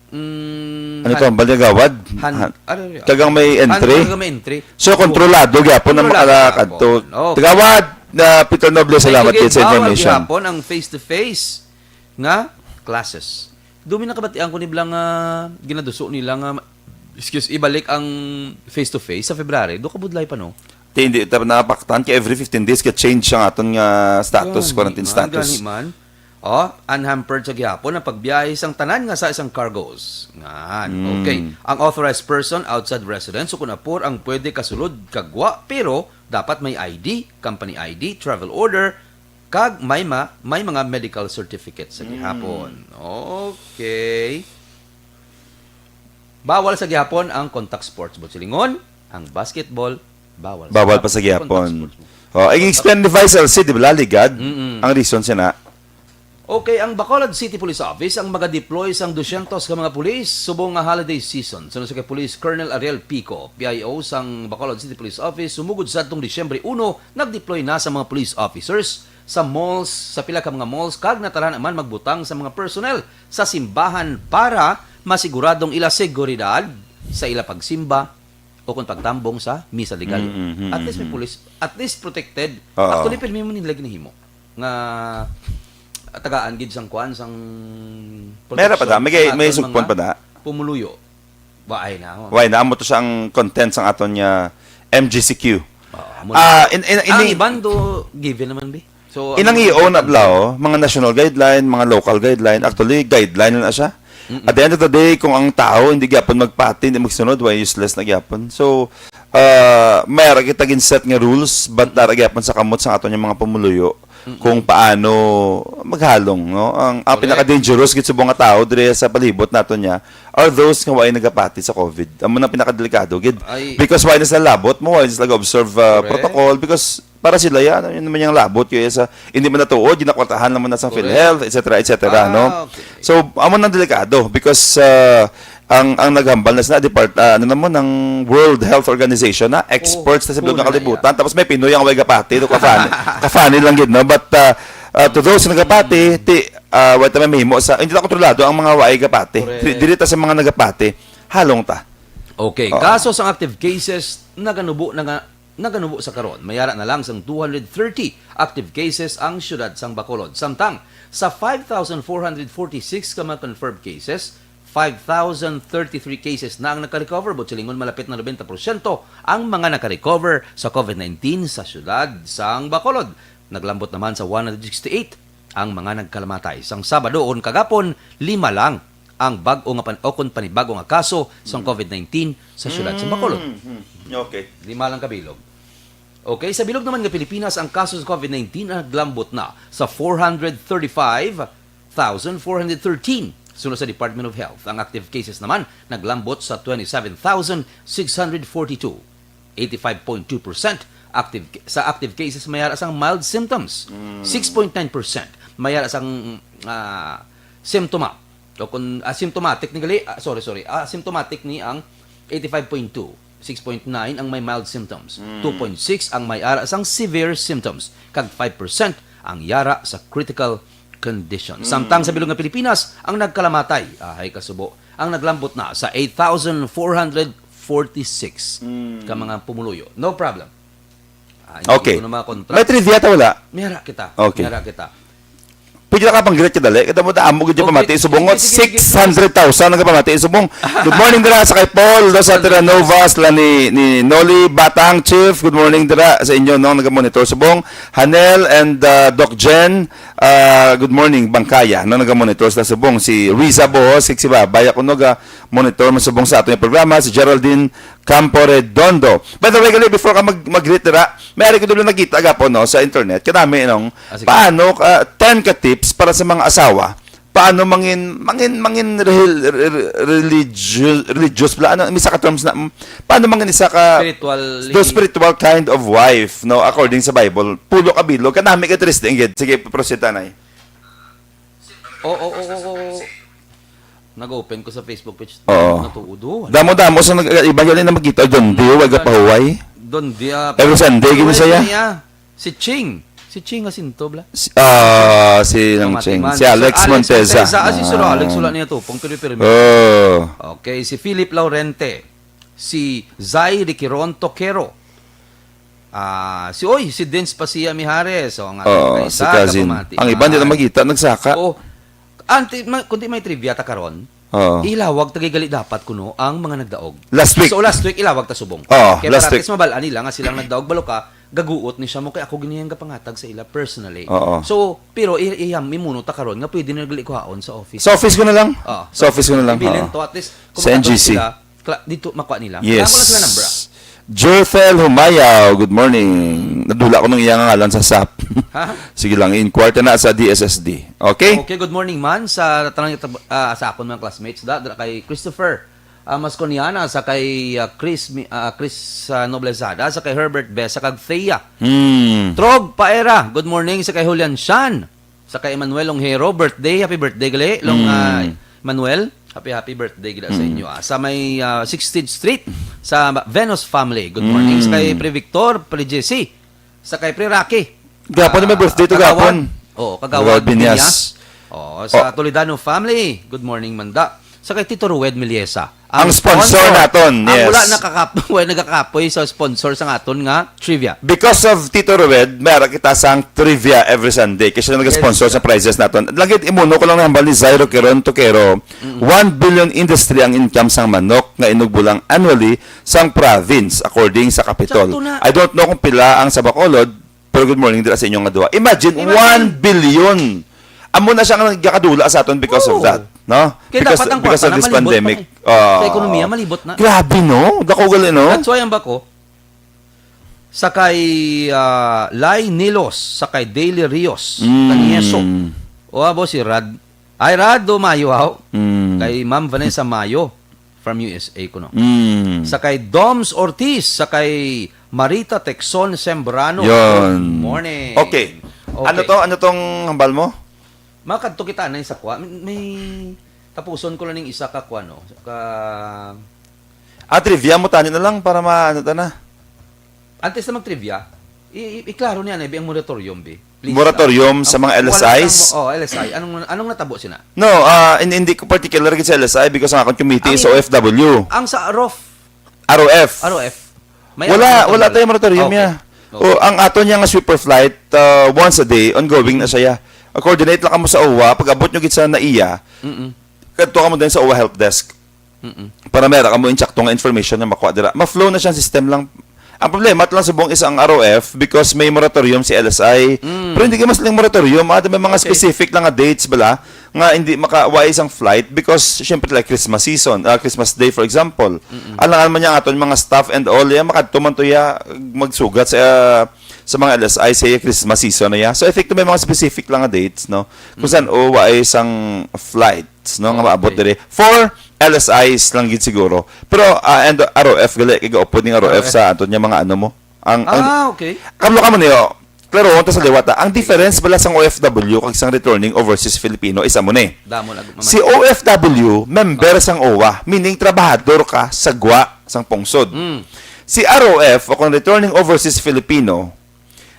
mm, Ano to? han-, Ang balyagawad? han-, Han-, ano yun? kag ang may Han-, entry? kag ang may entry. So, kontrolado gyapon ang Kontrolado makala gyapon. kadto. Okay. Kagawad, na Peter Noble, Thank salamat you, gid sa Gid. Bawal information. gihapon ang face-to-face nga classes. Dumi na kabatian ko ni bala nga ginaduso nila nga, excuse, ibalik ang face-to-face sa February. Do kabudlay pa, no? Ti, hindi ta napaktan kay every fifteen days ka-change ang aton nga status, Gani quarantine man, status. gani man. Oh, unhampered sa gihapon ang pagbiyahe sang tanan nga sa isang cargos. Ngan, Mm. okay. Ang authorized person outside residence o kun apor ang pwede kasulod kag wa, pero dapat may I D, company I D, travel order, Kag may ma-, may mga medical certificate sa gihapon. Okay. Bawal sa gihapon ang contact sports, buot silingon, ang basketball, bawal sa Bawal pa sa gihapon, contact gihapon. sports mo. Oh, ang explain ni Vice L C, di ba, laligad? Mm-mm. Ang reason siya na. Okay, ang Bacolod City Police Office ang maga-deploy sang dusyentos ka mga pulis subong nga holiday season. Suno sa kay Police Colonel Ariel Pico, P I O sang Bacolod City Police Office, sumugod sa atong Disyembre uno, nag-deploy na sa mga police officers sa malls, sa pila ka mga malls, kag natala naman magbutang sa mga personnel sa simbahan para masiguradong ila seguridad sa ila pagsimba o kung pagtambong sa misa legal. Mm, mm, At least may mm, mm. police, at least protected. Oo. Actually, pirmi mo nila ginahimo nga tagaan gid sang kuan, sang Meron pa proteksyon da. May, ang may aton sugpon mga pa da. pumuluyo. Waay na, oh. Why na? Amo to siya ang content sang aton nga M G C Q. Oo, amo Ah, na. in, in, Ang ini iban do given naman, bi. So, Inang ang iyo na bla, oh, mga national guideline, mga local guideline, actually, guideline na siya. Mm-mm. At the end of the day, kung ang tao hindi gyapon magpati, hindi magsunod, why useless na gyapon? So, uh, may ara kita gin-set nga rules, but nara gyapon sa kamot sa aton nga mga pumuluyo Mm-mm. kung paano maghalong, no? Ang, ang Correct. pinaka-dangerous gid subong nga tao diri sa palibot naton niya are those nga way nagapati sa COVID. Amo nang pinakadelikado gid. Ay. Because way na sila labot mo, way na sila ga-observe, uh, Correct. protocol, because para sila yan, yun naman yung labot, kaya sa, hindi man natuod, ginakwartahan naman na sa Correct. PhilHealth, et cetera, et cetera, Ah, no? okay. So, amo nang delikado because, uh, ang, ang naghambal na sila, depart-, ah, ano naman, ng World Health Organization na experts Oo, na sa bilog oo, nga na, kalibutan. yeah. Tapos may Pinoy ang way gapati, to, ka-funny, ka-funny lang gid, no? But, uh, uh, to those nga nagapati, ti, uh, way ta may mahimo sa, hindi na kontrolado ang mga way gapati. Correct. Di-, dili ta sa mga nagapati, halong ta. Okay, Oo. kaso sang active cases, naganubo na nga, naganubo sa karon, may ara na lang sang two hundred thirty active cases ang siyudad sang Bacolod. Samtang, sa five thousand four hundred forty-six ka mga confirmed cases, five thousand thirty-three cases na ang nagka-recover, buot silingon malapit na nobenta porsyento ang mga naka-recover sa COVID nineteen sa siyudad sang Bacolod. Naglambot naman sa one hundred sixty-eight ang mga nagkalamatay. Sang Sabado o kagapon, lima lang ang bag-o nga pan-, o kon panibago nga kaso sang Mm. COVID nineteen sa siyudad sa Bacolod. Mm, mm. Okay. Lima lang ka bilog. Okay, sa bilog naman nga Pilipinas, ang kaso sa COVID nineteen naglambot na sa four hundred thirty-five thousand four hundred thirteen. Suno sa Department of Health, ang active cases naman naglambot sa twenty-seven thousand six hundred forty-two. Eighty-five point two percent active, sa active cases may ara sang mild symptoms. Mm. Six point nine percent may ara sang, ah, simptoma o kun asymptomatic ni gali, ah, sorry, sorry, asymptomatic ni ang eighty-five point two, six point nine ang may mild symptoms, Mm. two point six ang may ara sang severe symptoms, kag five percent ang yara sa critical condition. Mm. Samtang sa bilog nga Pilipinas, ang nagkalamatay, ahay kasubo, ang naglambot na sa eight thousand four hundred forty-six Mm. ka mga pumuluyo. No problem. Ah, hindi Okay. ko na makontra. May trivia ta, wala? Miyara kita. Okay. Miyara kita. Pwede na ka pang-greet ka dali? Kita mo, damo gid yung Okay, pamati. sige, Subong sige, sige, sige. six hundred thousand ang pamati. Subong, good morning dira sa kay Paul, do sa Terranova, sila ni, ni Noli Batang, Chief. Good morning dira sa inyo, no? Naga-monitor. Subong, Hanel and, uh, Doc Jen, uh, good morning, Bangkaya, no? Naga-monitor sila. Subong, si Riza Bohos, kag si Babay, ako, no, ga-monitor man subong sa aton nga programa. Si Geraldine Campo Redondo. By the way, gali, before ka mag-, mag-greet dira, may ari ko doon nakita gapon, no, sa internet. Kanami, nung, Ah, sige. paano, ah, ten ka tips para sa mga asawa. Paano mangin, mangin, mangin rehil-, re-, re-, religio-, religious bla? Ano, may isa ka terms na, mm, paano mangin isa ka Spiritually. the spiritual kind of wife, no, according sa Bible? Pulo ka bilog, kanami ka interesting gid. Sige, proceed, tanay. Oo, oo, oo, oo. Nag-open ko sa Facebook page. Oo. Natuod, oh. Damo-damo sa nag-, iba yun na makita. Doon, di, Ano wag gani? pahuway. Doon, di, ah, Every Sunday, gini Pahuway saya. niya. Si Ching. Si Ching Jacinto, bla? Si, ah, si Nang Pamati Ching. man. Si Alex Sir Alex Monteza. Monteza. Ah, si Sir Ah. Alex, wala niya to. Pang pirmi-pirmi. Oh. Okay, si Philip Laurente. Si Zay Riquiron Toquero. Ah, si, oy, si Dins Pasia Mijares. So, ang ating Oo, kaisa, si cousin. kapamati. Ang iba, hindi na Ay. magkita, nagsaka. Oo. Anti, ma-, kundi may trivia ta karon, Oo. ilawag ta gali dapat kuno ang mga nagdaog. Last week. So, last week, ilawag ta subong. Oo, Kaya last para at week. least mabal-an nila nga silang nagdaog, balo ka, gaguot ni siya mo, kay ako gini ang gapangatag sa ila personally. Oo. So, pero i-, iya, mimuno ta karon nga pwede na gali kuhaon sa office. Sa office ko na lang. Oo. Sa office ko na lang, Ibilin oo. to, at least, Sa kumbaga, N G C. sila, Kla-, dito, makuha nila. Yes. Kailangan ko lang sila number, ah. Jerfel Humayaw, good morning. Nadula ko nang iya nga ngalan sa sap. Ha? Sige lang, inquire ta na sa D S S D. Okay? Okay, good morning man sa tanang itab- ah, sa akon mga classmates da, da kay Christopher ah, Masconiana, sa kay ah, Chris Mi- ah, Chris ah, Noblezada, sa kay Herbert Besa kag Thea. Hmm. Trog Paera, good morning sa kay Julian Shan, sa kay Emmanuel Longhero, birthday, happy birthday gali long Mm. ah, Emmanuel. Happy happy birthday gid sa inyo ah. Sa may ah, sixteenth Street sa Venus family. Good morning sa kay Pre Victor, Pre Jesse, sa kay Pre Rocky. Gapon may birthday to Kagawad. gapon. Oh, Kagawad Kagawad Binyas. Binyas. Oh, sa Toledano family. Good morning manda. Sa kay Tito Rued Miliesa. Ang sponsor naton, Ang yes. Wala nakakap wala nagakapoy sa sponsor sa aton nga trivia. Because of Tito Rued, meron kita sang trivia every Sunday. Kasi siya nag-sponsor Yes. sa prizes naton. Lagi, imuno ko lang nahambal ni Zairo Queron Toquero, one billion industry ang income sang manok nga inugbulang annually sang province, according sa Capitol. Sakto na. I don't know kung pila ang sa Bacolod, pero good morning dira sa inyo nga duha. Imagine, Imagine. One billion. Amo na siya nga nagkakadula sa aton because of Oo. that. No? Kaya because dapat ang because kwarta of na this malibot pandemic. pa eh. Sa Ah. ekonomiya, malibot na. Grabe, no? Dako gali, no? That's why ang bako, sa kay ah, Lai Nilos, sa kay Daily Rios, Mm. Tanyeso. O abo si Rad. Ay, Rad, do Mayo, haw. Mm. Kay Ma'am Vanessa Mayo, from U S A ko, no? Mm. Sa kay Doms Ortiz, sa kay Marita Texon Sembrano. Yun. Good morning. Okay. Ano to? Ano tong hambal mo? Makadto kita na sa kwa. May, may tapuson ko lang ning isa ka kwa, no? Ka... Ah, trivia mo, tani na lang para ma-, ano ta na. Antes na mag-trivia, i- i- iklaro niya na ang moratorium, bi. Please, Moratorium ah. sa mga Ang L S Is? wala sang mo-, oh, L S I. Anong, anong natabo sina? No, ah, hindi, hindi ko particular gid sa L S I because ang akong committee Ang is imo- O F W. Ang sa R O F. R O F. R O F. May Wala, ano wala tungkol? Tayo moratorium Okay. niya. Okay. O, ang aton niya nga sweeper flight, uh, once a day, ongoing na siya. Coordinate lang kamo sa O W A. Pag abot nyo gid sa NAIA, Mm-mm. kadto kamo din sa O W A help desk. Mm-mm. Para meron kamo insakto nga information na makuha dira. Ma-flow na siyang system lang. Ang problema lang subong is ang R O F because may moratorium si L S I. Mm. Pero hindi ka mas lang moratorium, ah, may mga Okay. specific lang nga dates bala nga hindi maka-, wa isang flight because syempre, like, Christmas season, ah, Christmas Day, for example. Alangan man niya aton mga staff and all, ya, makadto man to ya magsugat sa, ah, sa mga L S I sa Christmas season na ya. So I think to may mga specific lang nga dates, no? Kung saan, oh, wa isang flights, no, nga maabot Okay. diri for L S Is lang gid siguro. Pero, ah, and R O F gali, kay gaupod ning R O F R O F. Sa aton niya mga ano mo. Ang, ang, Ah, okay. Kablo ka mo niyo, klaro ta sa liwat, ah. Ang difference bala sang O F W kag sang returning overseas Filipino is amo ni. Damo na mamatay. Si O F W, member sang O W A, meaning trabahador ka sa gwa sang pungsod. Mm. Si R O F o kung returning overseas Filipino,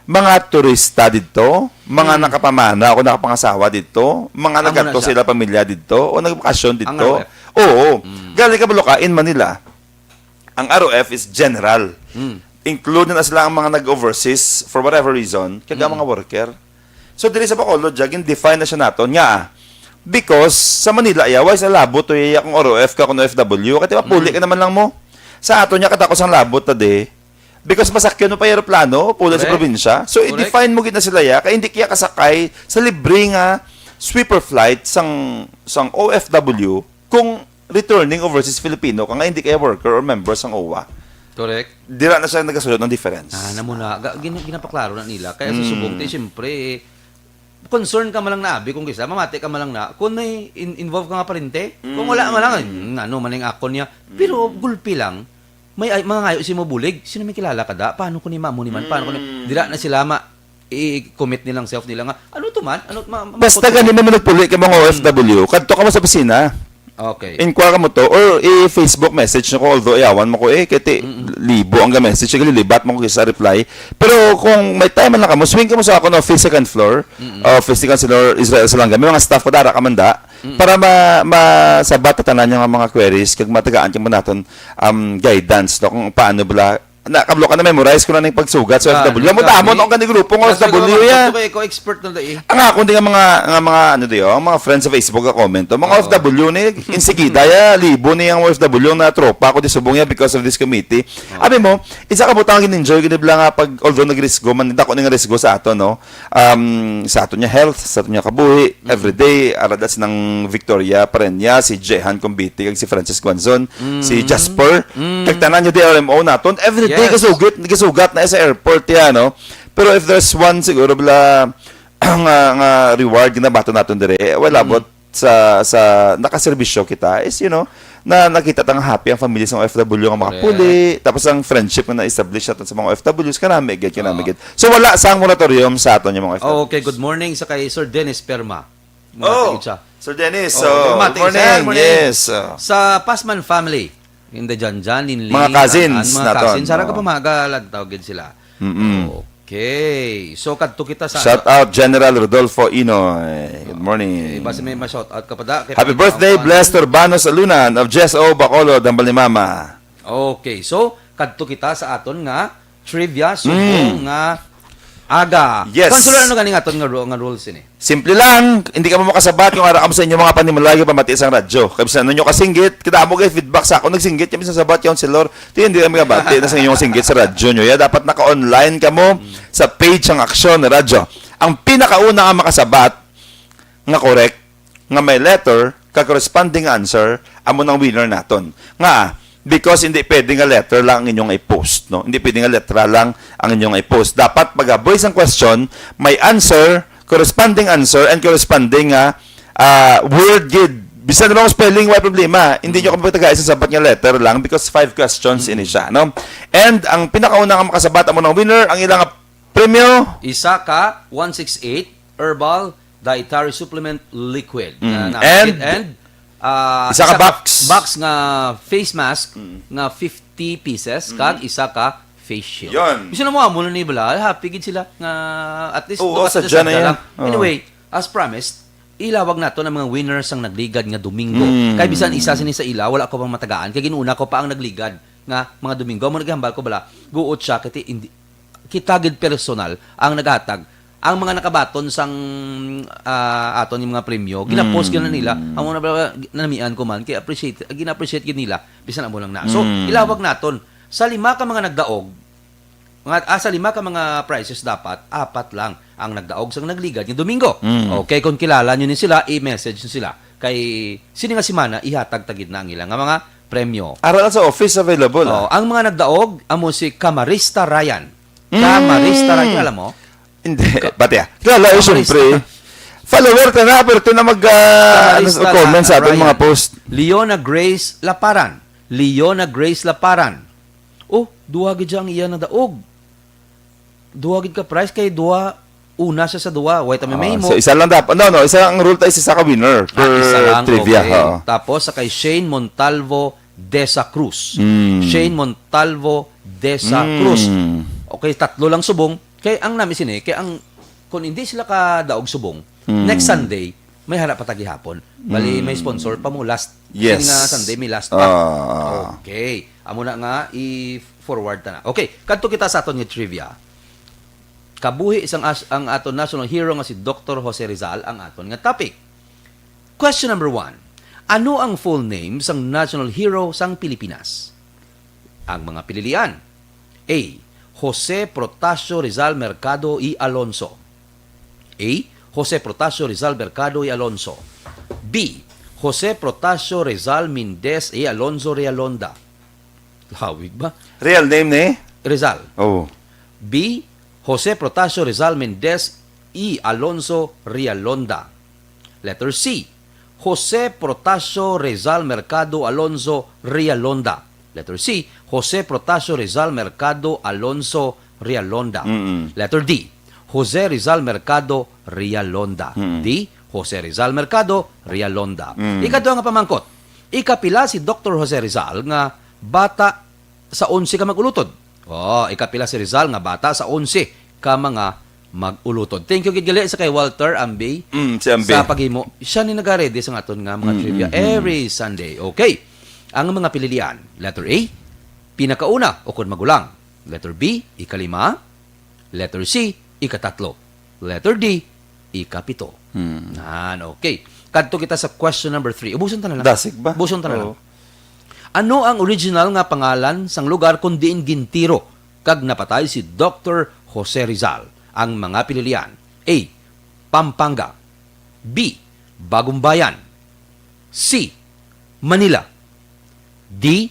mga turista didto, mga Mm. nakapamana o nakapangasawa didto, mga Amo na nagkadto siya. Sila pamilya didto o nagbakasyon didto. Ang R O F. Oo. Mm. Gali ka balo ka, in Manila, ang R O F is general. Mm. Include na sila ang mga nag-overseas for whatever reason, kag ang Mm. mga worker. So diri sa Bacolod, jagin define na siya naton nga because sa Manila iya, why sa labot to iya kung R O F ka kung O F W, kay mapuli Mm. ka naman lang mo. Sa aton niya kadako sang labot ta di. Because masakyan mo pa yung aeroplano, pula sa Correct. Probinsya. So Correct. I-define mo gid na sila iya, kay hindi kaya kasakay sa libre nga sweeper flight sang sang O F W kung returning overseas Filipino ka nga hindi kaya worker or member sang O W A. Correct. Dira na siya nagasulod ng difference. Ah, namo na, ga- gina- ginapaklaro na nila. Kaya sa Mm. subong, ti, siyempre, eh, concern ka malang na, abi, kung kisa, mamati ka malang na, kung may in- involve ka nga parente, kung wala man lang, eh, ano man yung akon niya. Pero gulpi lang, may ay, mga ngayo si mo bulig, sino may kilala ka da? Paano ko ni mamo ni man? Paano ko ni... Dira na sila ma i-commit nilang self nila nga, ano to man? Ano, ma, ma- Basta ma- gani mo nagpuli kay mga O F W, kadto ka mo sa opisina. Okay. Inquire ka mo to or i-Facebook message nyo ko, although iyawan mo ko eh, kay ti libo ang ga-message, sige, lilibat mo ko sa reply. Pero kung may time man lang ka mo, swing ka mo sa akon office second floor, office ni Councilor Israel Salanga. May mga staff ko dara ka man da para ma masabat ta tanan yung mga queries kag matagaan ka man naton um, guidance no kung paano bala na kablo ka na memorize ko na ning pagsugat sa Ah, O F W. Amo grabe. Damo ang gani grupo nga That's why O F W ko ya. Ito kay ko expert na dai. Ang akon din nga mga nga mga ano diyo, ang mga friends of Facebook ka comment, ang mga Oo. O F W ni insigida ya, libo ni ang O F W na tropa ko di subong ya because of this committee. Abi mo, isa ka butang gin-enjoy gid bala nga pag although nagrisgo man dako ning risgo sa ato no. Um, sa ato niya health, sa ato niya kabuhi, everyday arada sinang Victoria Parenya, si Jehan Combiti kag si Francis Guanzon, si Jasper, kag tanan niyo di R M O naton, every Di, yes, kasugat, kasugat na sa airport yan, no? Pero if there's one siguro bala nga, nga reward ginabaton naton dire, eh, well, mm, about sa, sa nakaserbisyo kita is, you know, na nakita ta nga happy ang family sa mga O F W nga makapuli, correct, tapos ang friendship nga na-establish naton sa mga O F Ws, kanami gid, kanami, oo, gid. So, wala sang moratorium sa aton yung mga O F Ws. Okay, good morning sa kay Sir Dennis Perma. Muna, oh, tigid siya. Sir Dennis, oh, so, good morning, good morning, sir. Morning. Yes, oh. Sa Pasman family, hindi dyan, dyan, in mga cousins, mga naton, cousins. Sarang, oh, kapamaga lang tawagin sila. Mm-mm. Okay. So, kadto kita sa shout out, General Rodolfo Inoy. Good morning. Okay, basta may ma-shout out ka pa da, kay Happy birthday, Blessed Urbanos Alunan of Jess O Bacolod, Hambal ni Mama. Okay. So, kadto kita sa aton nga trivia, subong, mm, nga aga. Yes. Councilor, ano ganing aton nga ru-, nga rules ini? Simple lang, hindi kamo makasabat kung ara kamo sa inyong mga panimalay nga pamati sang radyo. Kay bisan ano nyo kasinggit, kita mo kay feedback sa ako, nagsinggit kami sa sabat, Councilor. Ti, hindi kami kabati na sa inyong singgit sa radyo nyo. Ya, dapat naka-online kamo sa page sang Aksyon Radyo. Ang pinakauna nga makasabat nga correct, nga may letter, ka corresponding answer, amo nang winner naton. Nga, because hindi pwede nga letter lang ang inyong i-post, no? Hindi pwede nga letra lang ang inyong i-post. Dapat pag-aboy sang question, may answer, corresponding answer, and corresponding nga, ah, word gid. Bisan na bang spelling, wala problema. Hindi nyo kami pagtagai sa sabat nga letter lang because five questions ini siya, no? And ang pinakauna nga makasabat amo nang winner, ang ilang premyo. Isa ka one six eight herbal dietary supplement liquid. Mm. Na, na, and, and, ah, isa ka isa ka box, box nga face mask, mm, nga fifty pieces, mm, kag isa ka face shield. Yon. Gusto na mo amo na ni bala, happy gid sila nga at least, oo, duha sa dyan na yan lang. Oo. Anyway, as promised, ilawag naton ang mga winners sang nagligad nga Domingo. Mm. Kay bisan isa sini sa ila, wala ko pang matagaan. Kay ginuuna ko pa ang nagligad nga mga Domingo. Amo naghambal ko bala, guot siya, kay ti-, hindi, kita gid personal ang naghatag. Ang mga nakabaton sang, ah, aton yung mga premyo, ginapost, mm, gina nila. Amo na bala, namian ko man, kay appreciate, gina-appreciate gid nila, bisan amo lang na. So, mm, ilawag naton, sa lima ka mga nagdaog, mga, ah, sa lima ka mga prizes dapat, apat lang ang nagdaog sang nagligad nga Domingo. Mm. Okay, kung kilala nyo ni sila, i-message nyo sila. Kay sini nga semana, ihatag ta gid na ang ila nga mga premyo. Ara lang sa office available, oh, ah, ang mga nagdaog, amo si Kamarista Ryan. Mm. Kamarista Ryan, kilala mo? Hindi. Ka-, pati ah. Kilala, eh, Kamarista. Siyempre. Follower ka na, pero ito na mag, ah, ano, Kamarista comment sa aton Ryan, mga post. Leona Grace Laparan. Leona Grace Laparan. Oh, duha gid siya ang iya nadaog. Duha gid ka prize kay duha, una siya sa duha. Wait, may, ah, mahimo. So isa lang dapat. No, no, isa ang rule tayo, isa ka winner per trivia. Ah, isa lang, okay. Oo. Tapos sa kay Shane Montalvo Desa Cruz. Mm. Shane Montalvo Desa Cruz. Mm. Okay, tatlo lang subong. Kay ang nami sini, kay ang, kung hindi sila ka daog subong, mm, next Sunday, may hara pa ta gihapon. Bali, may, mm, sponsor pa mo last, yes, kini nga Sunday, may last pa. Ah. Okay. Amo na nga, i-forward ta na. Okay, kadto kita sa aton nga trivia. Kabuhi sang as-, ang aton national hero nga si Doktor Jose Rizal ang aton nga topic. Question number one. Ano ang full name sang national hero sang Pilipinas? Ang mga pililian. A, Jose Protasio Rizal Mercado y Alonso. A, Jose Protasio Rizal Mercado y Alonso. B, Jose Protasio Rizal Mendez y Alonso Realonda. Lawig ba? Real name ni? Rizal. Oh. B, Jose Protasio Rizal Mendez y Alonso Realonda. Letter C, Jose Protasio Rizal Mercado Alonso Realonda. Letter C, Jose Protasio Rizal Mercado Alonso Realonda. Mm-mm. Letter D, Jose Rizal Mercado Realonda. Mm-mm. D, Jose Rizal Mercado Realonda. Mm. Ikadua nga pamangkot, ikapila si Doktor Jose Rizal nga bata sa onse ka mag-ulutod? Oh, ikapila si Rizal nga bata sa onse ka mga mag-ulutod? Thank you gid gali sa kay Walter Ambi, mm, si Ambi, sa paghimo. Siya ni nagaredy sa aton nga mga, mm, trivia, mm, mm, every Sunday. Okay. Ang mga pililian, letter A, pinakauna o kon magulang. Letter B, ikalima. Letter C, ikatatlo. Letter D, ikapito. Hmm. Nan, okay. Kadto kita sa question number three. Ubuson ta na lang. Dasig ba? Ubuson ta na lang. Oo. Ano ang original nga pangalan sang lugar kon diin gintiro kag napatay si Doktor Jose Rizal? Ang mga pililian. A, Pampanga. B, Bagumbayan. C, Manila. D,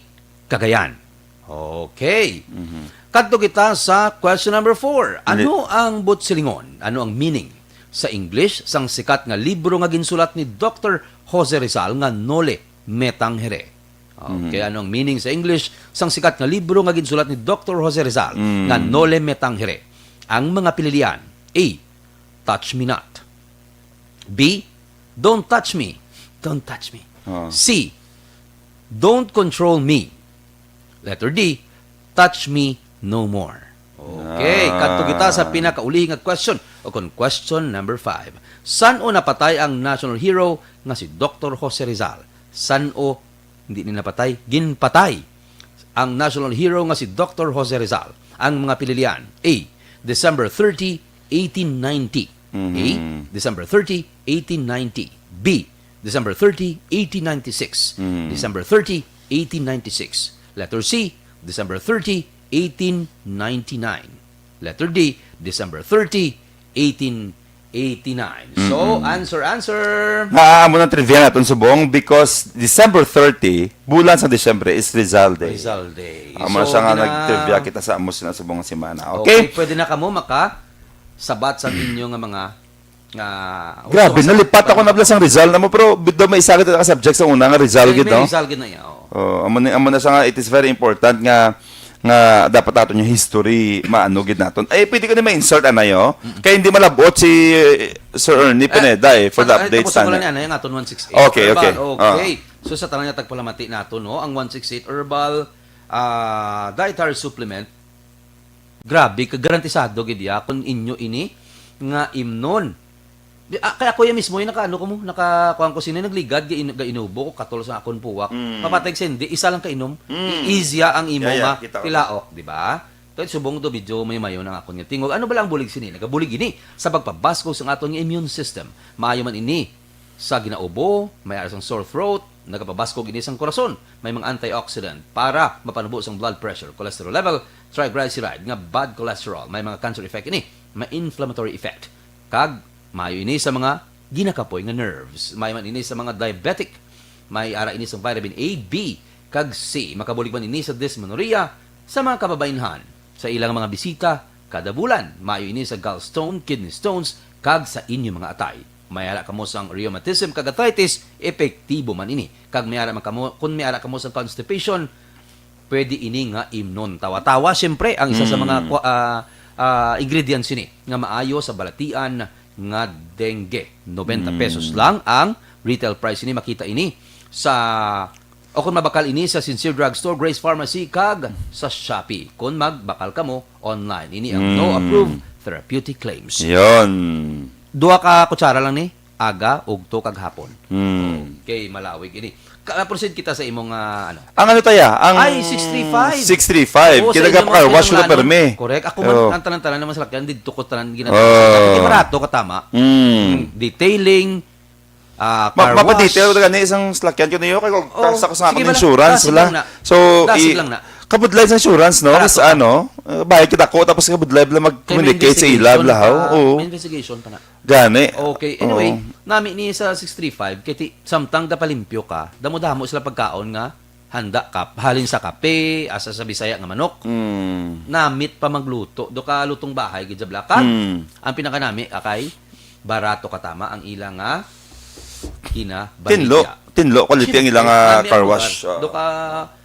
Cagayan. Okay. Mhm. Kadto kita sa question number four. Ano ang butsilingon? Ano ang meaning sa English sang sikat nga libro nga ginsulat ni Doktor Jose Rizal nga Noli Me Tangere? Okay, ano ang meaning sa English sang sikat nga libro nga ginsulat ni Doktor Jose Rizal nga Noli Me Tangere? Ang mga pinilian: A, Touch Me Not. B, Don't Touch Me. Don't Touch Me. Ah. C, Don't Control Me. Letter D, Touch Me No More. Okay, Ah. kadto kita sa pinakauli nga question, o kon question number five. San-o napatay ang national hero nga si Doktor Jose Rizal? San-o, hindi ni napatay, ginpatay ang national hero nga si Doktor Jose Rizal? Ang mga pinilian: A, December thirty, eighteen ninety. A, December thirty, eighteen ninety. B, December thirty, eighteen ninety-six. December thirty, eighteen ninety-six. Letter C, December thirty, eighteen ninety-nine. Letter D, December thirty, eighteen eighty-nine. So, answer, answer. Nga amo nang trivia naton subong because December thirty, bulan sa Disyembre, is Rizal Day. Rizal Day. Amo na So, siya nga gina- nagtrivia kita sa amo sina subong nga semana. Okay, Okay? pwede na kamo makasabat sa inyo nga mga nga Grabe, uso sa nalipat ako pag- na pala sang Rizal na mo, pero do may isa kita ka subject sa una nga Rizal May, gid, may no? Rizal gid na iya, oh. Oh, amo ni amo na siya nga, it is very important nga nga dapat naton yung history maano gid naton. Ay, pwede ko na ma-insert anay, oh. Kaya hindi malabot si eh, Sir Ernie Pineda eh, for the At- updates tapos wala sana. Niya, ano, yung aton one six eight. Okay, Herbal, okay. Okay. So sa tanan nga tagpalamati nato, no, ang one six eight Herbal ah, Dietary Supplement, grabe ka garantisado gid ya kung inyo ini nga imnon. Di, ah, kaya ako ya mismo yung nakaano ko mo, nakakuan ko sini, nagligad, ga, in, ga inubo ko katol sa akon puwak. Mapatay sa hindi, isa lang kainom. I-ease ya ang imo Yeah, yeah, nga kita ko. Tilaok, di ba? Kaya subong to, medyo may mayo ang akon nga tingog. Ano ba lang bulig sini? Nagabulig ini sa pagpabaskog sa aton nga immune system. Maayo man ini sa ginaubo, may ara sang sore throat, nagapabaskog ini sang korason. May mga antioxidant para mapanubo sang blood pressure, cholesterol level, triglyceride nga bad cholesterol. May mga cancer effect ini, may inflammatory effect. Kag maayo ini sa mga ginakapoy nga nerves. May man ini sa mga diabetic. May ara ini sa vitamin A, B, kag C. Makabulig man ini sa dysmenorrhea sa mga kababainhan. Sa ilang mga bisita kada bulan, maayo ini sa gallstone, kidney stones, kag sa inyo mga atay. May ara kamo sang rheumatism kag arthritis, epektibo man ini. Kag may ara man kamo, kung may ara kamo sang constipation, pwede ini nga imnon. Tawa-tawa, siyempre, ang isa sa mga kwa- ah, ah, ingredients ini nga maayo sa balatian nga dengue. Noventa pesos lang ang retail price ini. Makita ini sa, o kung mabakal ini sa Sincere Drugstore, Grace Pharmacy, kag sa Shopee kung magbakal kamo online. Ini ang no approved therapeutic claims. Yon. Duha ka kutsara lang ni, aga, ugto, kag hapon. Hmm. Okay, malawig ini. Ka-, proceed kita sa imong, ah, ano. Ang ano taya? Ang Ay, six three five. Six three five. Oo, sa Kinaga inyo pa car mga wash ko kinahanglanon. permi. Correct. Ako man, Oo. Ang tanan-tanan naman sa lakyan, dito ko tanan ginagawa. Oo. Kaya barato ka, tama. Mm. Detailing, ah, Ma- car Mapa-detail wash. Ko gani isang slakyan ko niyo kay kung Oo, sa ko sa sige akong man, insurance dasig wala. lang na. So, Dasig i- lang na. Kabudlay sa insurance, no? Barato Mas ka. Ano, uh, bayad kita ko tapos kabudlay bala Kay may mag-communicate sa investigation ilab lahaw. pa. Oo. May investigation pa na. Gani. Okay, anyway, Oo. nami ni sa six three five, kay ti, samtang dapalimpyo ka, damo-damo sila pagkaon nga handa ka, halin sa kape, asa sa Bisaya nga manok. Mm. Namit pa magluto, do ka lutong bahay gid sa Blacan. Mm. Ang pinakanami akay barato ka tama ang ila nga kinabaligya. Tinlo. Tinlo quality ang ila nga Siyempre, car nami wash. ang lugar. Do ka,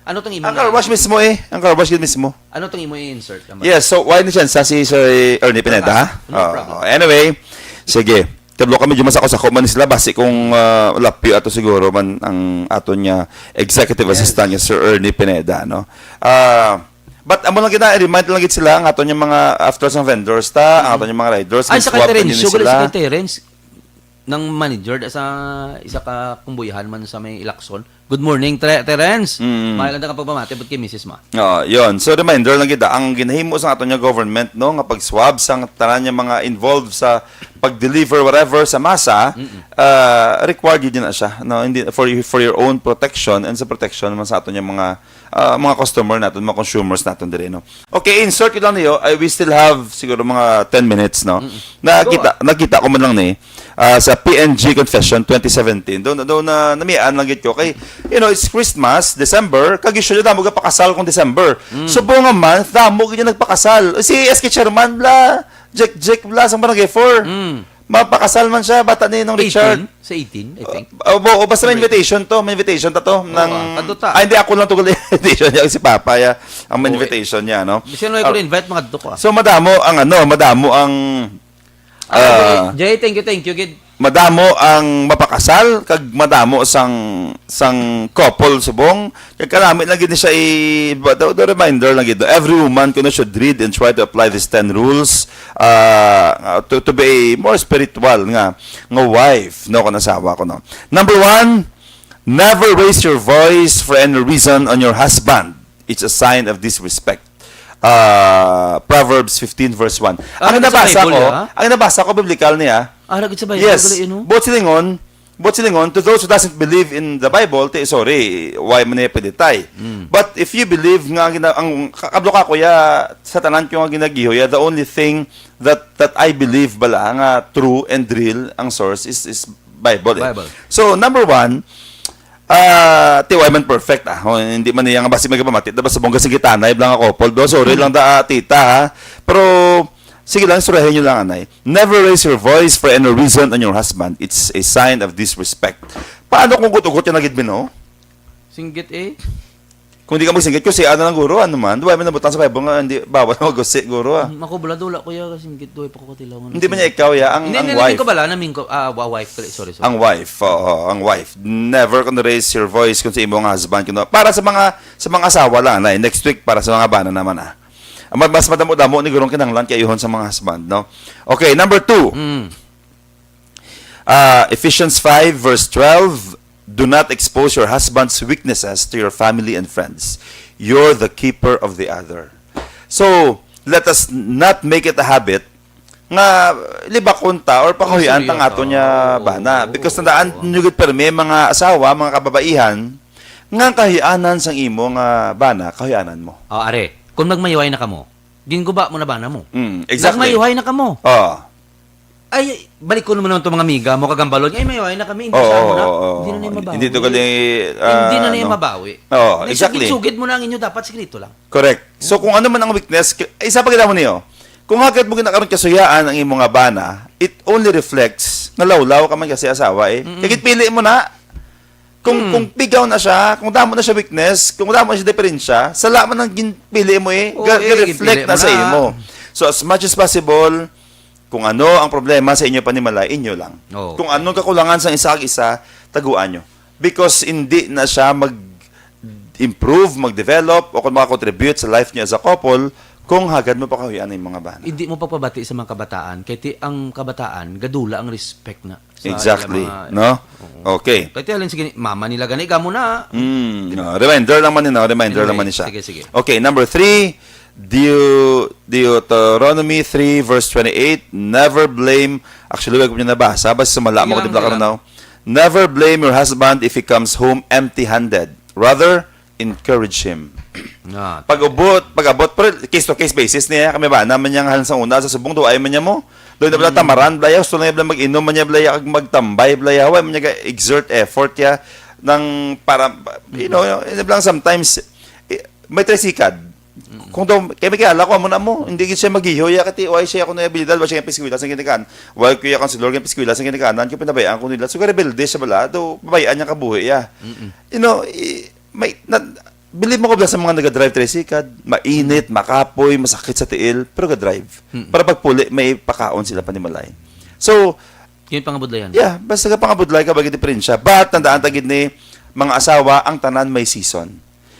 ano tong imo Ang na- car wash mismo eh. Ang car wash gid mismo. Ano tong imo i-insert? Ang Yes, so why ni siya sa si Sir Ernie Pineda? No problem. Oo. Anyway, sige. Kablo kami medyo masako-sako man sila basi kung ah, lapyo ato siguro man ang aton nga executive assistant nga Sir Ernie Pineda, no? Ah, but amo lang kita, i-remind lang gid sila ang aton yung mga after sang vendors ta, ang aton yung mga riders, Ay, sa mag-swab kay Terence, din sure sila. Sa kay Terence, nang manager da sa isa ka kumbuyahan man sa may Ilacson. Good morning, Tre- Terence. Mm. Mahal lang ka pagpamati, but kay misis ma. Oo, yun. So, reminder lang kita, ang ginahimo sa aton nga government, no, nga pag-swab sa tanan nga mga involved sa pag-deliver, whatever, sa masa, ah, required yun na siya, no, hindi, for, for your own protection and sa protection man sa aton nga mga ah, mga customer naton, mga consumers naton diri, no. Okay, insert ko lang niyo, ay we still have siguro mga ten minutes, no. Nakita, nakita ko man lang ni Ah, sa P N G Confession twenty seventeen, daw, daw na namian lang gid ko kay, you know, it's Christmas, December, kag usually damo gapakasal kung December. Subong nga month, damo gid yung nagpakasal. Si S K Chairman bla, Jack Jack bla, sa Barangay four. Mm. Mapakasal man siya, bata ni Nong Richard. Eighteen? Sa eighteen, I think. Uh, o, o, basta may May invitation to, may invitation ta to. Oo, Nang, kadto ta. Ah, hindi, ako lang to gali invitation niya, si Papa ya, ang Oo, eh. invitation niya, no? Bisan wala ko Ah, na-invite, mga kadto ko, ah. So, madamo ang ano, madamo ang, Ah, ah, Jay, thank you, thank you, gid. Madamo ang mapakasal, kag madamo sang, sang couple subong. Kag kanami lang gid ni siya i-, ba-, the, the reminder lang gid, every woman kuno should read and try to apply these ten rules, ah, to, to be a more spiritual nga, nga wife, no, kung asawa ko, no. Number one, never raise your voice for any reason on your husband. It's a sign of disrespect. Ah, Proverbs fifteen verse one. Ang Ano sa nabasa Bible, ko, ha? ang nabasa ko, biblical niya. Ara gid sa Bible, Yes. gali, eh, no? Buot silingon, buot silingon, to those who doesn't believe in the Bible, ti, sorry, why man niya pinitay? Mm. But if you believe nga ang gina-, ang ka-, kablo ka, kuya, sa tanan ko nga ginagihoya, the only thing that, that I believe bala nga true and real ang source is, is Bible, eh. Bible. So, number one, ah, ti, why man perfect, ah. Oh, hindi man niya nga basi magpamati, da ba sa bongga sa gitanay, bla nga couple, do, sorry lang da, ah, tita, ha. Pero, sige lang, istoryahin nyo lang, anay. Never raise your voice for any reason on your husband. It's a sign of disrespect. Paano kung ugot-ugot yung nagid, Bino? Singgit, eh. Kung di ka magsinggit, kasi ano lang, guro, ano man, di ba, may nabutang sa Bible nga, hindi, bawal na mag-usi, guro, ah. Mm, ako, bala, dula, kuya, kasi singgit, duway pa ko katilaw nga Hindi man niya ikaw, ya, ang, Hindi, ang hindi, wife. Hindi ko bala, naming ko, ah, wa-, wife, pala, sorry, sorry. Ang wife, oo, ang wife. Never kung raise your voice kung sa imo nga husband, kuno. Para sa mga, sa mga asawa lang, na, next week, para sa mga bana naman, ah. Ang mas madamo-damo ni gurong kinahanglan kay ihon sa mga husband, no? Okay, number two. Mm. Ah, Ephesians five verse twelve, "Do not expose your husband's weaknesses to your family and friends. You're the keeper of the other." So, let us not make it a habit nga libakon ta or pakahuyan ta ang aton niya bana. Oo. Because tandaan nyo gid, permi, mga asawa, mga kababaihan, nga kahuyanan sang imo nga bana, kahuyanan mo. Oh, are, kung nagmayuhay na kamo, ginguba mo na bana mo. Mm, exactly. Nagmayuhay na kamo. Oh. Ay, balikon mo naman itong mga amiga mo, kagambalon. Ay, mayuhay na kami, hindi Oo, siya mo na. oo, oo. Hindi na niya mabawi. Hindi to gali, Hindi na ah, niya no. mabawi. Oo, May exactly. sugid-sugid mo na ang inyo, dapat sikreto lang. Correct. So, kung ano man ang weakness, k-, isa pa gid mo niyo. Kung hagad mo ginakaroon kasuyaan ang imo nga bana, it only reflects nga lawlaw ka man kasi asawa, eh. Mm-mm. Kaya pili mo na. Kung, Mm. kung pigaw na siya, kung damo na siya weakness, kung damo na siya diferensya, sala man ang ginpili mo, eh. Oo, Ga-, eh, ga-reflect ginpili na mo sa na. imo. So, as much as possible, kung ano ang problema sa inyo panimalay, inyo lang. Oo. Kung anong kakulangan sa isa kag isa, taguan nyo. Because hindi na siya mag-improve, mag-develop, o kung makakontribute sa life niya as a couple, kung hagad mo pakahuyan ang mga bana. Hindi mo pagpabati sa mga kabataan, kay ti-, ang kabataan, gadula ang respect na sa Exactly, mga no? Oo. Okay. Kay ti halin, sige, mama nila gani, gamo na. Mm, no, reminder lang man, no? Reminder Anyway, lang man siya. sige, sige. Okay, number three, Deu-, Deuteronomy three verse twenty-eight, never blame, actually, wag ko niya nabasa, basta sumala Sige mo ko lang, di ba sige karon lang. now? Never blame your husband if he comes home empty-handed. Rather, encourage him. Ah. Pag-abot, pag-abot, pero case-to-case basis niya. Kami ba, naman niya nga sa una, sa subong, do ay man niya mo. Doon na bala Mm. tamaran, bala ya, gusto lang niya bala mag-inom, man niya bala ya, magtambay, bala ya, wa man niya ga-exert effort ya, nang para, you Mm. know, yun lang sometimes, eh, may trisikad. Mm. Kung daw, kaya may kilala ko, amo na mo, hindi gid siya maghihoy, ya, kati, why siya ako na abilidad, why siya yung piskwila sa kinikaan, why kuya counselor yung piskwila sa kinikaan, kung pinabayaan ko nila, so, rebelde siya bala, daw, pabayaan niya kabuhi, ya. Mm-mm. You know, i-, may, na, believe mo ko ba sa mga naga-drive tricycle, mainit, makapoy, masakit sa tiil, pero ga-drive. Mm. Para pagpuli, may pakaon sila panimalay. So, Yun pangabudlayan. yeah, basta ka pangabudlay ka, bagay diferensya. But, tandaan ta gid ni, mga asawa, ang tanan may season.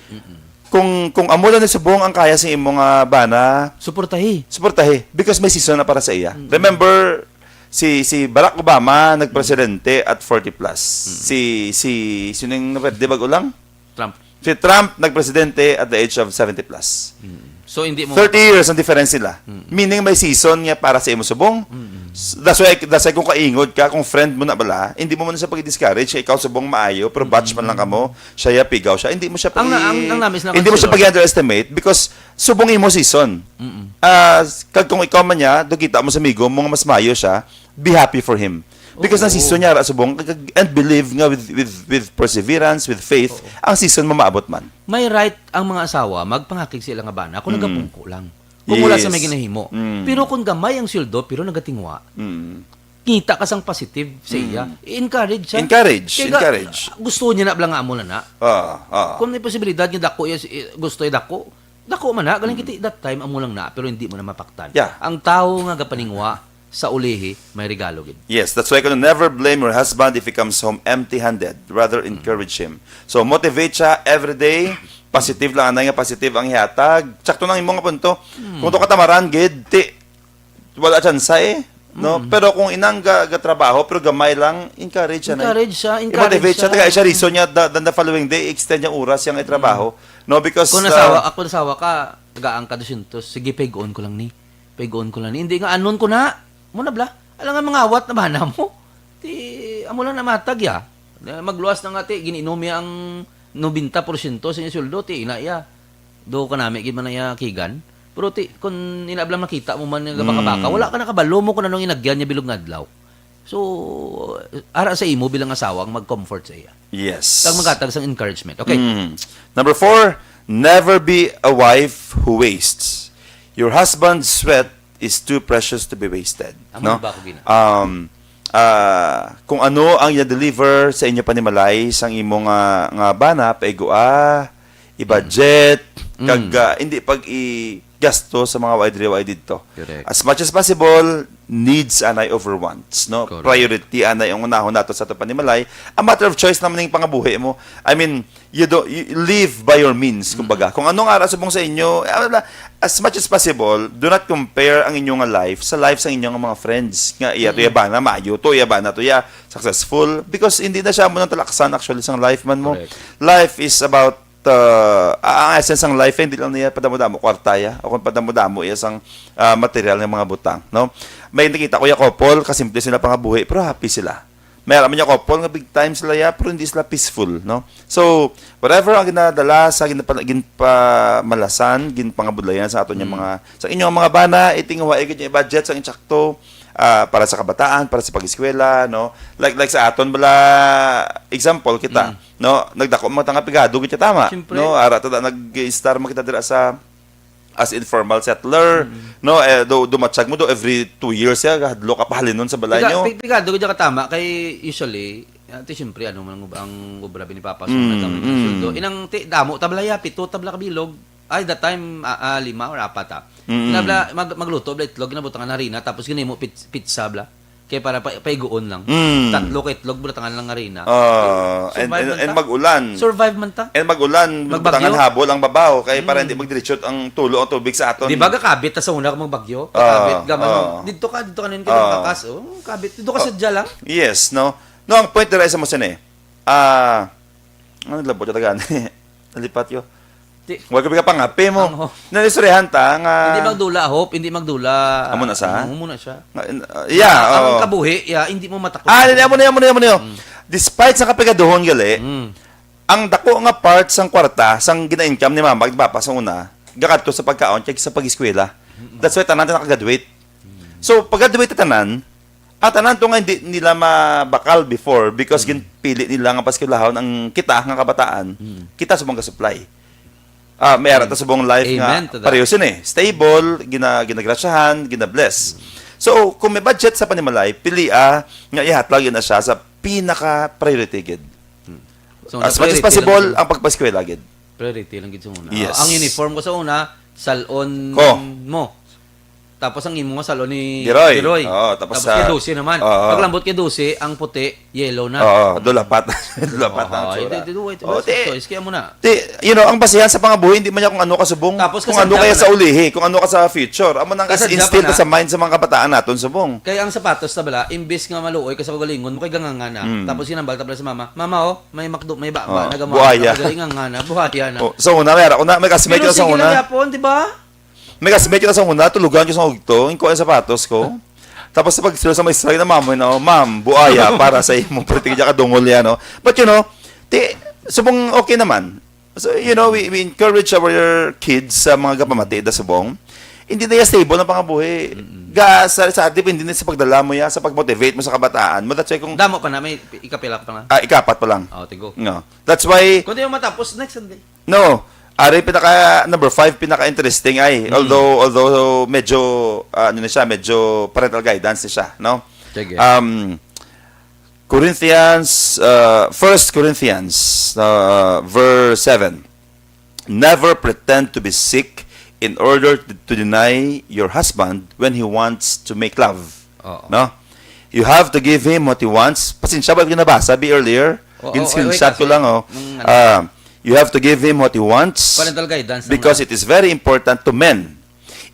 Mm-mm. Kung, kung amo lang ni subong ang kaya sa imo nga bana, Suportahi. suportahi. Because may season na para sa iya. Mm. Remember, si, si Barack Obama, nagpresidente at forty plus. Mm. Si, si, sino yung napwede bago lang? Trump. Si Trump, nagpresidente at the age of seventy plus. Mm. So, hindi mo Thirty years ang difference nila. Mm. Meaning, may season nga para sa imo subong. Mm. S-, that's why, that's why kung kaingod ka, kung friend mo na bala, hindi mo man siya pag-discourage, kay ikaw subong maayo, pero batch man lang Mm. kamo, siya ya, pigaw siya, hindi mo siya Ang na-, pag-i-, ang, ang namis na hindi mo siya counselor. pag-underestimate because subong imo season. Mm-mm. Ah, s-, kag kung ikaw man niya, do kita mo sa amigo mo nga mas maayo siya, be happy for him. Because ang Oo. season niya, ra subong, kag, and believe nga with, with, with perseverance, with faith, Oo. ang season mo maabot man. May right ang mga asawa magpangakig sa ila nga bana kung Mm. nagapungko lang. Kung wala sa may Yes. ginahimo. Mm. Pero kung gamay ang sweldo, pero nagatingwa, Mm. kita ka sang positive sa iya. Mm. I-encourage siya. Encourage, Kaya ga-, encourage. gusto niya na bala nga amo na na. Ah, ah. Kung may posibilidad nga dako iya, i-, gusto iya dako, dako man na. Galing Mm. kita that time, amo lang na, pero hindi mo na mapaktan. Yeah. Ang tawo nga gapaningwa sa ulihi, may regalo gid. Yes, that's why kuno never blame your husband if he comes home empty-handed. Rather, Mm. encourage him. So, motivate siya every day. Positive lang, anay nga positive ang ihatag. Sakto nang imo nga punto. Mm. Kung to katamaran gid, ti, wala tsansa eh. No? Mm. Pero kung inang ga-, gatrabaho, pero gamay lang, encourage siya na. Encourage siya, I-motivate encourage siya. siya. Taga siya reason niya, the, the, the following day, extend yung oras yung itrabaho. Mm. No, because, Kung uh, nasawa, ako nasawa ka, tagaan ka dosyentos, sige, pay-on ko lang ni. Pay-on ko lang ni. Hindi nga, anon ko na. Mo na bala. Alam nga, mangawat na ba na mo? Ti, amo lang namatag ya. Na magluwas na nga, ti, gin-inom ya ang nobenta porsyento sa iyang sweldo, ti, ina ya. Do ka nami, gid man na ya kigan. Pero ti, kung ina bala makita mo man nga baka-baka, Mm. wala ka nakabalo mo kung anong inagyan niya bilog nga adlaw. So, ara sa imo bilang asawa ang mag-comfort sa iya. Yes. Kag maghatag sang encouragement. Okay. Mm. Number four, never be a wife who wastes. Your husband's sweat is too precious to be wasted. Amo No? na ba ako gina? Um, ah, kung ano ang i-deliver sa inyo panimalay sang imo nga, nga bana, paigua, i-budget, Mm. kag, ah, hindi pag i-gasto sa mga way diri, way didto. Correct. As much as possible, needs anay over wants, no? Correct. Priority anay ang unahon nato sa ato panimalay. A matter of choice naman ning pangabuhi mo. I mean, you do, you live by your means, Mm. kumbaga. Kung anong ara subong sa inyo, eh, wala, as much as possible, do not compare ang inyo nga life sa life sa inyo nga mga friends. Nga iya to, Mm. iya bana, maayo to, iya bana to, iya successful. Because hindi na siya mo nang talaksan actually sang life man mo. Correct. Life is about, uh, a-, ang essence sang life, eh, hindi lang niya padamo-damo kwarta, ya. O kung padamo-damo iya sang, ah, material nga mga butang, no? May nakita ko ya couple, kasimple sila pangabuhi, pero happy sila. May alam niya couple nga big time sila ya, pero hindi sila peaceful, no? So, whatever ang ginadala sa ginpa-, ginpamalasan, ginpangabudlayan sa ato niya Mm. mga, sa inyong mga bana, itinguha, igid niya budget sa insakto, ah, para sa kabataan, para sa pag-eskwela, no? Like, like sa aton bala, example kita, Mm. no? Nagdako mga tanga pigado gid siya, tama, Siyempre. no? Ara ta da, nag-star mo kita dira sa as informal settler, Mm. no? Eh, do, dumatsag mo do every two years ya, hadlok ka pahalinon sa balay Piga-, nyo. pi-, pigado gid ka tama kay usually, ah, ti siyempre, ano man ang ub-, ang obra ni Papa sa Mm, mga gamit ng mm. sweldo. Inang ti, damo tabla ya, pito tabla ka bilog. Ay, that time, ah, ah, lima or apat, ah. Mm. Nabla, mag-, magluto bla itlog, ginabutangan harina, tapos ginimo pit-, pizza bla. Kay para pa, paiguon lang. Mm. Tatlo ka itlog, butangan lang harina. Ah, and, Survive and, man and ta. mag-ulan. Survive man ta. And mag-ulan, Magbagyo. butangan habol ang babaw, kay para Mm. hindi magdiretsyo ang tulo ang tubig sa aton. Di ba gakabit ta sa una kung magbagyo? Ah, Kakabit, gaman, ah. dito ka, dito ka na yung Ah. bakas, oh, kabit, dito ka Ah. sadya lang. Yes, no? No, ang point dira sa mo sini. Ah, ano labot yung tagaan? Nalipat yo. Di- Wag ka pangapi mo. Ano? Nalisurihan ta nga Hindi magdula, Hope. Hindi magdula. Amo na sa? Amo na siya. Nga, uh, yeah, Ang oo. kabuhi, yeah, hindi mo matakot. Ah, hindi, amo na, amo na, amo na. Mm. Despite sa kapigaduhon gali, Mm. ang dako nga part sang kwarta, sang gina-income ni mama, ni papa sa una, gakadto sa pagkaon, kag sa pag-eskwela. Mm. That's why tanan ta nakagraduate. Mm. So, pag-graduate ta tanan, at tanan to nga hindi nila mabakal before because Mm. ginpili nila nga paskwelahon ang kita nga kabataan, Mm. kita subong ga-supply. Ah, may ara ta Mm. subong life nga Amen to that. pareho sini eh. Stable, gina-, ginagrasyahan, gina-bless. So, kung may budget sa panimalay, pilia nga ihatag yun na siya sa pinaka-priority gid. Mm. So, As much as priority possible, lang. ang pagpaskwela gid. Priority lang gid sa una. Yes. Ang uniform ko sa una, salon Ko. mo. Tapos ang imo nga salon ni Giroy. Giroy. Oo, tapos Tapos sa kay Dose naman. Oo. Paglambot kay Dose, ang puti, yellow na. Oo, dulapat. Dulapat na ang Oo, tsura. ito, ito, ito, Oo, ito, ti-, choice. Kaya mo na. ti-, you know, ang basihan sa pangabuhi, hindi man niya kung ano ka subong, Tapos kung ano kasadya kaya pa sa na. ulihi, kung ano ka sa future. Amo nang Kasadya instill pa na. sa mind sa mga kabataan naton subong. Kaya ang sapatos na bala, imbis nga maluoy ka sa kagalingon mo, kay ganganga na. Mm. Tapos ginambal ta bala sa mama, "Mama, oh, may makdo, may ba, ba, Oh, nagama-, buhaya. nagama-, ganganga na, buhaya na." Oh, sa una, may ara ko na, may classmate Pero ko sa sige una. lang yapon, di ba? May classmate ko sa una, tulugan ko sa ugto, yung kuha yung sapatos ko. Tapos sa pag-, sa may strike na mamo, no, "Ma'am, buaya para sa imo, pero tigil ka dungol yan, no?" But you know, ti, subong okay naman. So, you know, we, we encourage our kids sa mga gapamati da subong. hindi na iya stable ang pangabuhi. Mm-mm. Ga, sa, sa, depende na sa pagdala mo ya, sa pag-motivate mo sa kabataan mo. That's why kung, Damo pa na, may ikapila pa lang. Ah, ikapat pa lang. Oh, tigo. No. That's why Kung di mo matapos, next Sunday. No. Ari pinaka number five, pinaka interesting ay. Mm. Although, although medyo, ah, ano na siya, medyo parental guidance na siya, no? Sige. Um, Corinthians, uh, First Corinthians, uh, verse seven. Never pretend to be sick in order to, to deny your husband when he wants to make love. Oo. No? You have to give him what he wants. Pasensya ba ginabasa bi earlier? Oo, Gin-, oo, screenshot wait, ko lang, oh. Nung ano? Ah, you have to give him what he wants Parental guidance lang because na. It is very important to men.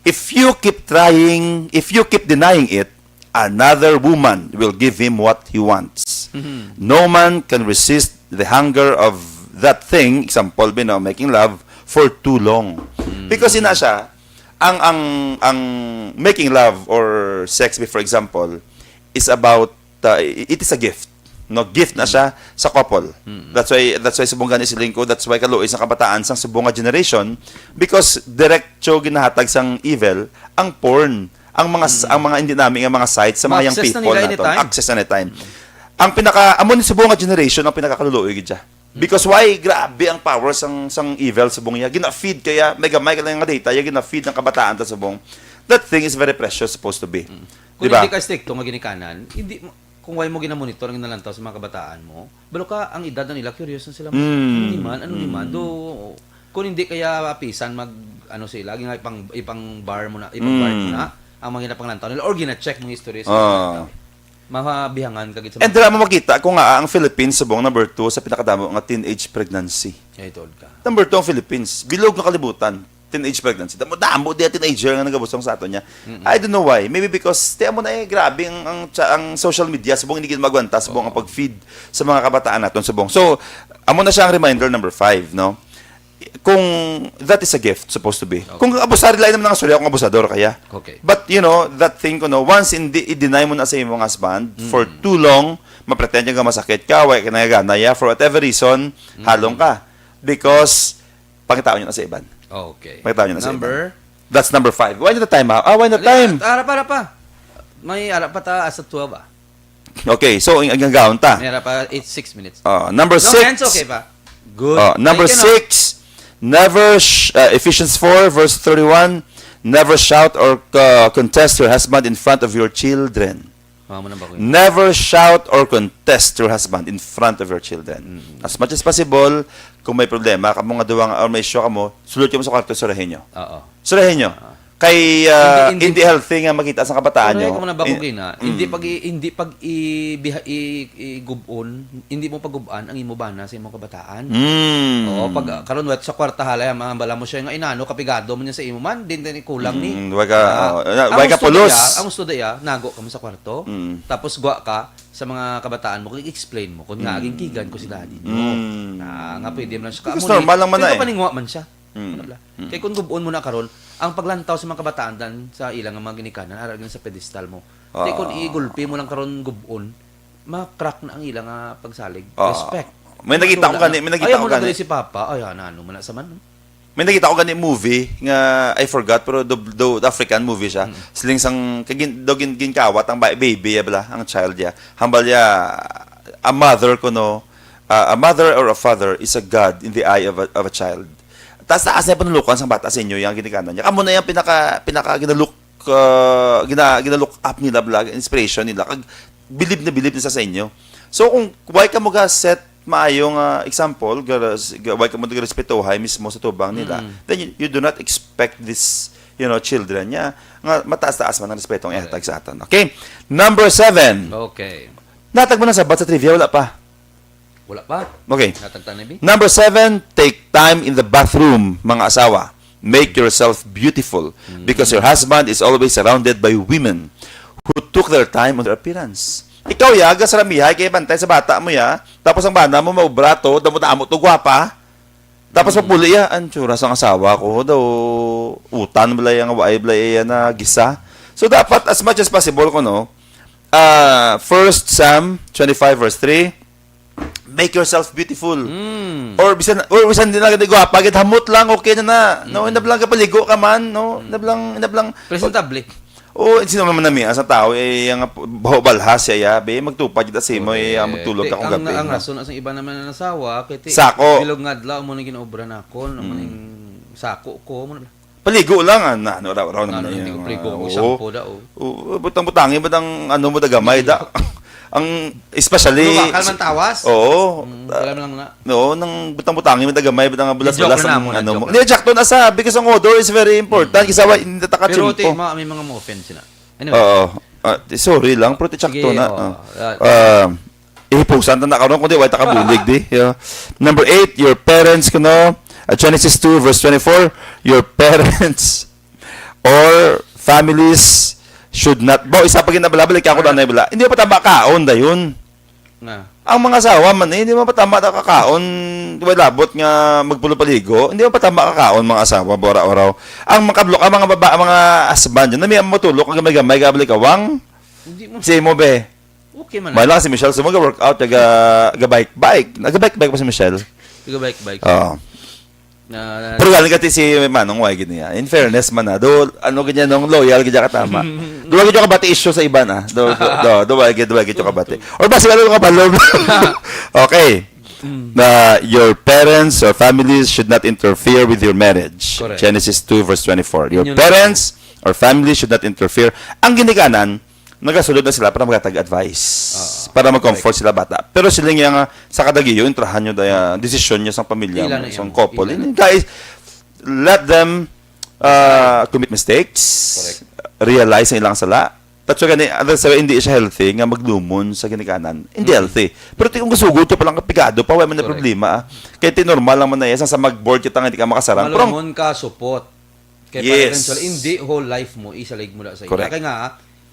If you keep trying, if you keep denying it, another woman will give him what he wants. Mhm. No man can resist the hunger of that thing, example, you know, making love, for too long. Mm. Because ina siya, ang, ang, ang making love or sex, for example, is about, uh, it is a gift. No, gift na Mm. siya sa couple. Mm. That's why, that's why subong gani siling ko, that's why kaluoy sa kabataan sang subong nga generation, because diretso ginahatag sang evil ang porn, ang mga s-, Mm. ang mga hindi nami nga mga sites sa mga young Ma-access na people nila naton. Anytime. Access anytime. Mm. Ang pinaka, amo ni subong nga generation ang pinakakaluluoy gid siya. Mm. Because why? Grabe ang power sang, sang evil subong niya. Gina-feed kaya, may gamay ka lang nga data, ya gina-feed ang kabataan ta subong. That thing is very precious supposed to be. Mm. Kung Di ba? hindi ka stricto nga ginikanan, hindi mo, kung why mo ginamonitor ang nalantaw sa mga kabataan mo, balo ka, ang edad na nila, curious na sila. Mm. Ano ni man, ano ni man, Mm. do, kung hindi kaya apisan mag, ano sila, nga ipang, ipang bar mo na, ipang bar mo Mm. na, ang mga ginapanglantaw nila, or gina-check mo history sa Ah. mga tao. Mabihangan ka gid sa And mga dira mo makita kung nga ang Philippines subong number two sa pinakadamo nga teenage pregnancy. Ay, tuod ka. Number two ang Philippines. Bilog nga kalibutan. Teenage pregnancy. Damo-damo diya teenager nga nagabusong sa aton niya. Mm-mm. I don't know why. Maybe because, tiyan mo na eh, grabe ang, ang, tsa-, ang social media, subong hindi gid magwanta, subong ang Oo. pag-feed sa mga kabataan naton, subong. So, amo na siya ang reminder number five, no? Kung that is a gift, supposed to be. Okay. Kung abusar, lain naman ang storya kung abusador kaya. Okay. But, you know, that thing, kuno, once hindi, i-deny mo na sa imong husband for Mm. too long, mapretend yung masakit ka, wala ka nagagana ya, for whatever reason, Mm. halong ka. Because, pangitaon yun na sa iban. Okay. Pangitaon yun na sa Number? iban. That's number five. Why the time, ha? Ah, why the Hindi, time? ah, ara pa, ara pa. May ara pa ta as twelve, ah. Okay, so, ang, ang gawon ta. May ara pa, eight, six minutes. Ah, number No, six. Kenzo, okay pa? Good. Ah, number Thank you, no? six, never, sh-, ah, Ephesians four, verse thirty-one, "Never shout or, uh, contest your husband in front of your children." Mama na ba ko yun? Never shout or contest your husband in front of your children. Mm. As much as possible, kung may problema, kamo nga duwa nga, or may issue kamo, sulod kamo sa kwarto, surahin nyo. Oo. Surahin nyo. Oo. Kay, ah, Hindi, hindi hindi healthy nga makita sa kabataan Correct, nyo. kamo na ba ko In-, gina? Hindi mm. pag i-, hindi pag i-, biha-, i-, i-gubon, hindi mo pagubaan ang imo bana sa imong kabataan. Mm. Oo, pag, ah, karon, wet sa kwarta, halay, ang mga bala mo siya nga inano, kapigado mo niya sa imo man, din, din kulang ni. Mm, wag ka, Ah, oh, na-, ang wag ka gusto pulos. niya, ang gusto niya, nago ka mo sa kwarto, Mm. tapos gwa ka sa mga kabataan mo, kung i-explain mo, kung nga, Mm. aging kigan ko si daddy niyo. Mm. Ah, nga pwede man siya. Because Amo ni, normal lang man pwede na eh. paningwa man siya. Mm. Ano bala? Mm. Kay kung gubon mo na karon, ang paglantaw sa mga kabataan dan sa ilang mga ginikanan, ara gyud sa pedestal mo. Kay kung Ah. igulpi mo lang karon gubon, ma-crack na ang ilang, ah, pagsalig. Ah. Respect. May nakita ko Wala gani, na. may nakita Ayaw ko mo na gani. gali si Papa. Ay, ano, ano man na sa man, no? May nakita ko gani movie nga, I forgot, pero do, do, African movie siya. Mm. Siling sang, kagin, do gin, ginkawat ang ba-, baby, ya bala, ang child, ya. Hambal ya, a mother kuno, ah, a mother or a father is a god in the eye of a, of a child. Taas-taas na yung panulukan sang bata sa inyo, yung ginikanan niya. Amo na yung pinaka, pinaka ginalook, ah, gina-, ginalook up nila, bala, inspiration nila. Kag bilib na bilib na sa, sa inyo. So, kung why ka mo ga-set maayo nga example, ga-, ga-, why ka mo ga-respetuhay mismo sa tubang nila, Mm. then you, you do not expect this, you know, children niya nga mataas-taas man ang respeto ang Correct. ihatag sa aton. Okay? Number seven. Okay. Natag mo na sabat sa trivia, wala pa. Wala pa. Okay. Natagtan na, bi? Number seven, take time in the bathroom, mga asawa. Make yourself beautiful Mm. because your husband is always surrounded by women who took their time on their appearance. Ikaw, ya, gasaramihay kay bantay sa bata mo, ya. Tapos ang bana mo, maubra to, damo-damo to, gwapa. Tapos Mm. mapuli, ya, ang tsura sang asawa ko, daw, utan, balay, ang waay, balay, ya, na gisa. So, dapat, as much as possible, kuno, ah, First Sam twenty-five verse three, Make yourself beautiful. Mm. Or bisan, or bisan di na gani gwapa, gid hamot lang, okay na na. No, inablang ka paligo ka man, no? Inablang, inablang. Presentable. Oh, sino naman nami sa tao eh, ang baho balhas siya, ya, be, magtupad kita sa imo eh, ang magtulog Ti, akong ang, gabi. ang No? Rason sa iba naman na nasawa, kay ti, Sako. Bilog nga adlaw mo nang ginaobra nako, naman ning sako ko, mo na. Paligo lang, ah, na, ano, raw, raw naman Ano, yun, hindi ko ah, prigo, oo. Shampoo da, oh. Oo, butang-butangi mo dang ano mo da gamay da. Ang especially Ano, bakal man tawas? Oo. Mm, wala man lang na. No, nang butang-butangi mo da gamay, butang Joke bulas-bulas na ang mo, ano mo. joke Hindi, sakto na sa, because ang odor is very important. Kasi wa, hindi ta Pero ti, kachimpo. ma, may mga mo-offend sila. Anyway, Oo. Ah, di- sorry lang, pero ti sakto Sige, na. oo. Ah. Ah. Um, ihipusan ta na karon kung di, wa ta kabulig di. Yeah. Number eight, your parents, kuno, at Genesis two verse twenty-four, your parents or families should not, ba, isa pa ginabala-balik ako danay bala. Hindi pa tama kaon dayon. nga. Ang mga asawa man eh, hindi man patama na kakaon, way labot nga magpulo paligo, hindi man patama kakaon mga asawa, bora oraw. Ang makablo ka mga baba, mga husband, na may matulog ang gamay-gamay, gabli kawang. Hindi mo, Si mo be, okay man. May lang si Michelle, so mag-workout, taga, ga-bike-bike. Nag-bike-bike pa si Michelle. Taga bike-bike. Oo. Na, na, Pero galing ka si Manong, why gid niya? In fairness man na, do, ano gid niya, nung loyal gid niya katama. Do, wag gid niyo kabati issue sa iba na. Do, do, do, do, wag gid, wag gid niyo kabati. Or ba sila yung kabalog? Okay. Na your parents or families should not interfere with your marriage. Correct. Genesis two verse twenty-four. Your Yun yun. Parents or families should not interfere. Ang ginikanan, nagasulod na sila para maghatag advice. Para mag-comfort sila bata. Pero sila nga nga, sa kadagiyo, intrahan nyo daya, desisyon nyo sa pamilya Ila mo, na sa yun. couple. Ila na. Guys, let them uh, commit mistakes, Correct. Realize ang ilang sala. That's why gani, that's why hindi siya healthy nga maglumon sa ginikanan. Hindi healthy. Pero ti kung gusugot ka palang kapigado pa, wala man na Correct. Problema. Ah. Kaya ti normal lang man na yan. Sa mag-board kita nga hindi ka makasarang. Pero ang Malumon ka, support. Kay Yes. Financial, hindi whole life mo, isalig mo da sa ila. Correct. Kaya nga,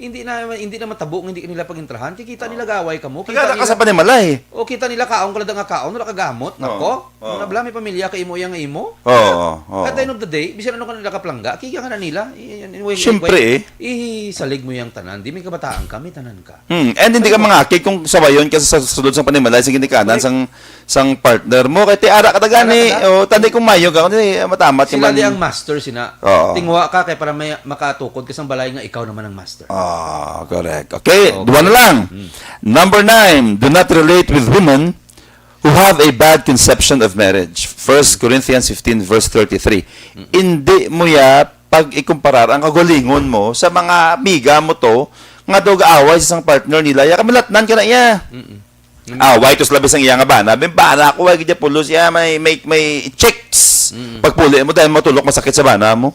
hindi na hindi na matabo nga hindi ka nila pagintrahan. Kikita nila gaway ka mo. Kaya Kita ka sa nila, panimalay. o kita nila kaon ka lang nga kaon, wala ka gamot. Nako, Oo. mga bla, may pamilya ka imo yang imo. Oo. Oo. At the end of the day, bisan ano ka nila kaplangga, kaya ka na nila. I- i- i- Siyempre, eh. Isalig mo yang tanan. Di may kabataan ka, may tanan ka. Hmm. And hindi ka mangakig kung sabayon ka sa sulod sa panimalay sa ginikanan Correct. sang sang partner mo kay ti ara ka ta gani. Ara ka ta. O tandi kung mayo ka kundi matamat ka Sila man. Di ang master sina. Oo. Tingwa ka kay para may makatukod ka sang balay nga ikaw naman ang master. Ah, correct. Okay, Okay. Duwa na lang. Number nine, do not relate with women who have a bad conception of marriage. First Corinthians fifteen verse thirty-three. Hindi mo ya pag ikumparar ang kagalingon mo sa mga amiga mo to nga daw gaaway sa isang partner nila. Ya kamilatnan ka na iya. Away to sa labis ang iya nga bana. Bin bana ko ay gidya pulos iya may may may chicks. Pagpuli mo dahil matulok masakit sa bana mo.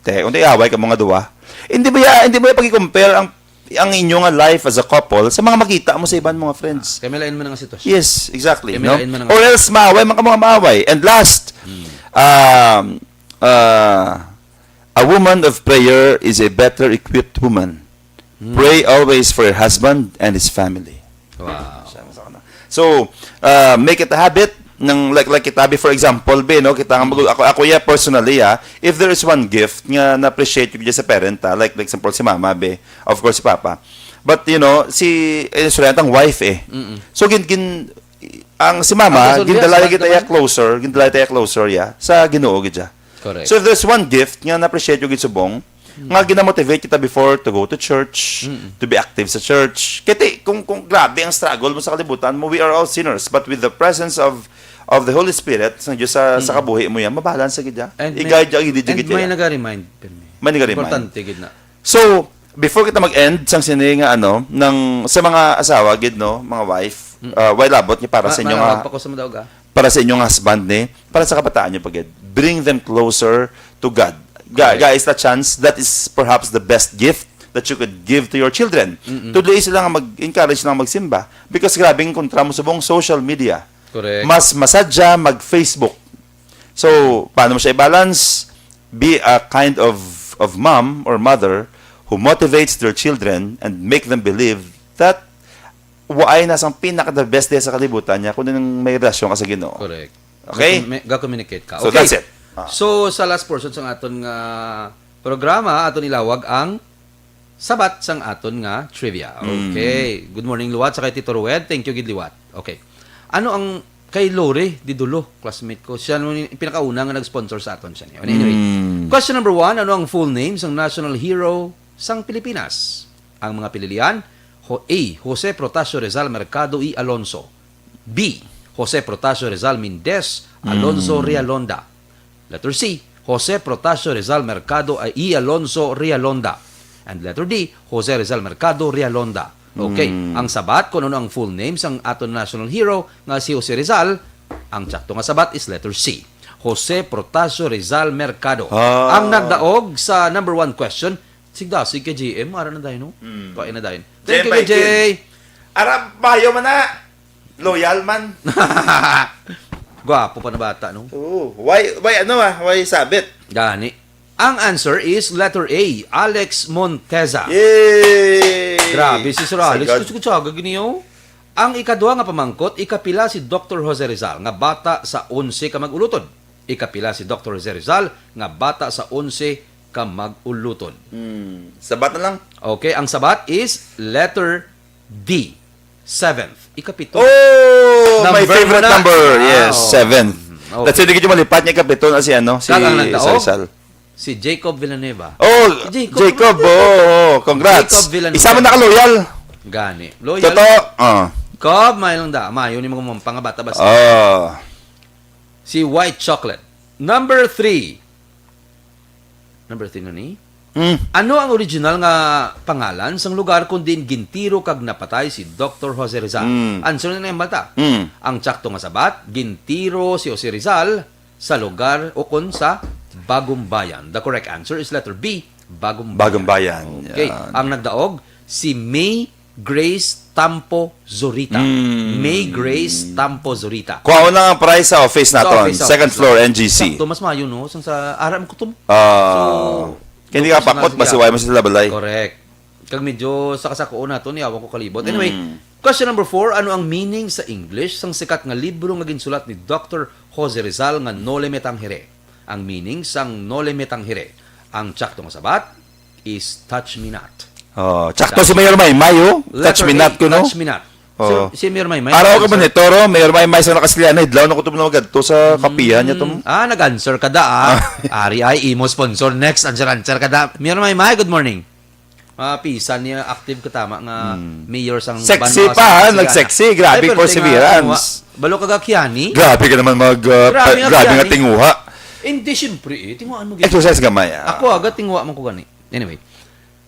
Te, kung away ka mga duwa, hindi mo ya, hindi mo ya pag-compare ang ang inyo nga life as a couple sa mga makita mo sa iban mga friends. Kaya may lain man ang sitwasyon. Yes, exactly. Kaya may No? lain man ang Or else maaway man ka mga maaway. And last, um, uh, a woman of prayer is a better equipped woman. Pray always for your husband and his family. Wow. So, uh, make it a habit ng like like kita be for example be no kita nga mag- ako ako ya personally ah if there is one gift nga na-appreciate ko sa parent ah like like example si mama be of course si papa but you know si eh, sorry, ang wife eh so gin gin ang si mama Ang kasunod gindala niya, kita husband ya naman. Closer gindala kita ya closer ya sa Ginoo gid siya Correct. So if there's one gift nga na-appreciate ko gid subong, nga ginamotivate kita before to go to church, to be active sa church. Kaya ti, kung, kung grabe ang struggle mo sa kalibutan mo, we are all sinners. But with the presence of of the Holy Spirit, sa Diyos sa, sa kabuhi mo yan, mabalance sa gid yan. And may- I-guide ang hindi and gid may yan. nag-remind. Pirmi. May nag-remind. Importante gid na. So, before kita mag-end sang sini nga ano, ng sa mga asawa gid no, mga wife, uh, why labot niya para sa Ma- inyo malawag nga pa ko sa madaog, ah. para sa inyong husband ni para sa kabataan niyo pagid. Bring them closer to God. Ga- Correct. Guys, the chance that is perhaps the best gift that you could give to your children. Tudloi sila nga mag-encourage lang magsimba because grabing kontra mo subong social media. Correct. Mas masadya mag-Facebook. So, paano mo siya i-balance? Be a kind of of mom or mother who motivates their children and make them believe that waay na sang pinaka the best day sa kalibutan niya kung nang may relasyon ka sa Ginoo. Correct. Okay? Ga-, ga-communicate ka. So, Okay. That's it. Ah. So, sa last portion sang aton nga programa, aton ilawag ang sabat sang aton nga trivia. Mm. Okay. Good morning, Liwat, sa kay Tito Rued. Thank you, gid, Liwat. Okay. Ano ang, kay Lori Didulo, classmate ko. Siya naman yung pinakauna nga nag-sponsor sa aton siya niya. Anyway, Mm. Question number one, ano ang full name sang national hero sang Pilipinas? Ang mga pinilian, ho, A, Jose Protasio Rizal Mercado y Alonso. B, Jose Protasio Rizal Mendez Alonso Mm. Realonda. Letter C, Jose Protasio Rizal Mercado y Alonso Realonda. And letter D, Jose Rizal Mercado Realonda. Okay, Mm. ang sabat kung ano ang full name sang aton national hero nga si Jose Rizal, ang tsakto nga sabat is letter C, Jose Protasio Rizal Mercado. Ah. Ang nagdaog sa number one question, sigdasig kay G M, ara na dayon, no? Mm. Pain na dayon. J M Thank you, J J. Baikin. Ara, bayo man na. Loyal man. Gwapo pa na bata, no? Oo. Why, why ano ah? Why sabit? Gani. Ang answer is letter A, Alex Monteza. Yay! Grabe si Sir Alex. Sagad. Kusog-kusog gini, oh. Ang ikadua nga pamangkot, ikapila si Doctor Jose Rizal nga bata sa onse ka mag-ulutod? Ikapila si Doctor Jose Rizal nga bata sa onse ka mag-ulutod? Hmm. Sabat na lang. Okay, ang sabat is letter D, seventh. Ikapito. Oh, my Number favorite mo na. number. Wow. Yes, seventh. Okay. That's why di ko malipat niya ikapito na si ano, si Kag ang nagdaog? Rizal. Si Jacob Villanueva. Oh, Jacob. Jacob, oh, congrats. Jacob Villanueva. Isa man nakaloyal. Gani. Loyal. Totoo. Ah. Cob, mayo lang da. Mayo ni mga mampang nga bata basta. Oh. Si White Chocolate. Number three. Number three na ni? Mm. Ano ang original nga pangalan sang lugar kung diin gintiro kag napatay si Doctor Jose Rizal? Mm. Answer na yung bata. Mm. Ang tsakto nga sabat, gintiro si Jose Rizal sa lugar o kon sa Bagumbayan. The correct answer is letter B, Bagumbayan. Bagumbayan. Okay. Yan. Ang nagdaog, si May Grace Tampo Zurita. Mm. May Grace Tampo Zurita. Kuha na ang prize sa office Sa naton, office, sa second office. floor, N G C. Sakto, mas mayo, no? Sang sa aram ko tum. Ah. So, Kaya hindi ka personal pakot, siya. basta wala mo sa balay. Correct. Kag medyo sa kasakuon nato, niyawan ko kalibot. Anyway, Mm. question number four, ano ang meaning sa English sang sikat nga libro nga ginsulat ni Doctor Jose Rizal nga Noli Me Tangere? Ang meaning sang Noli Me Tangere. Ang tsakto nga sabat is Touch Me Not. Oh, tsakto si Mayor Maymay, oh. Touch Letter me A, not ko, no? Touch Me Not. Oo. Si, si Mayor Maymay. Araw ka Answer. monitor, oh. Mayor Maymay sa nakasilian, hidlaw na ko ito mga gadto sa kapihan niya itong Mm, ah, nag-answer ka da, ah. Ari ay imo sponsor. Next, answer, answer ka da. Mayor Maymay, good morning. Ah, pisan niya active ka tama nga Hmm. mayor sang Sexy banwa pa, sa ha? Siciliana. Nag-sexy. Ay, Grabe, pero perseverance. tinga-, balo ka ga Kiani? Grabe ka naman mag, uh, Grabe pa- nga, grabe nga Kiani. tinguha. Hindi, siyempre eh. Tinguhaan mo gid. Exercise gamay, ah. Ako aga, tinguha man ko gani. Anyway.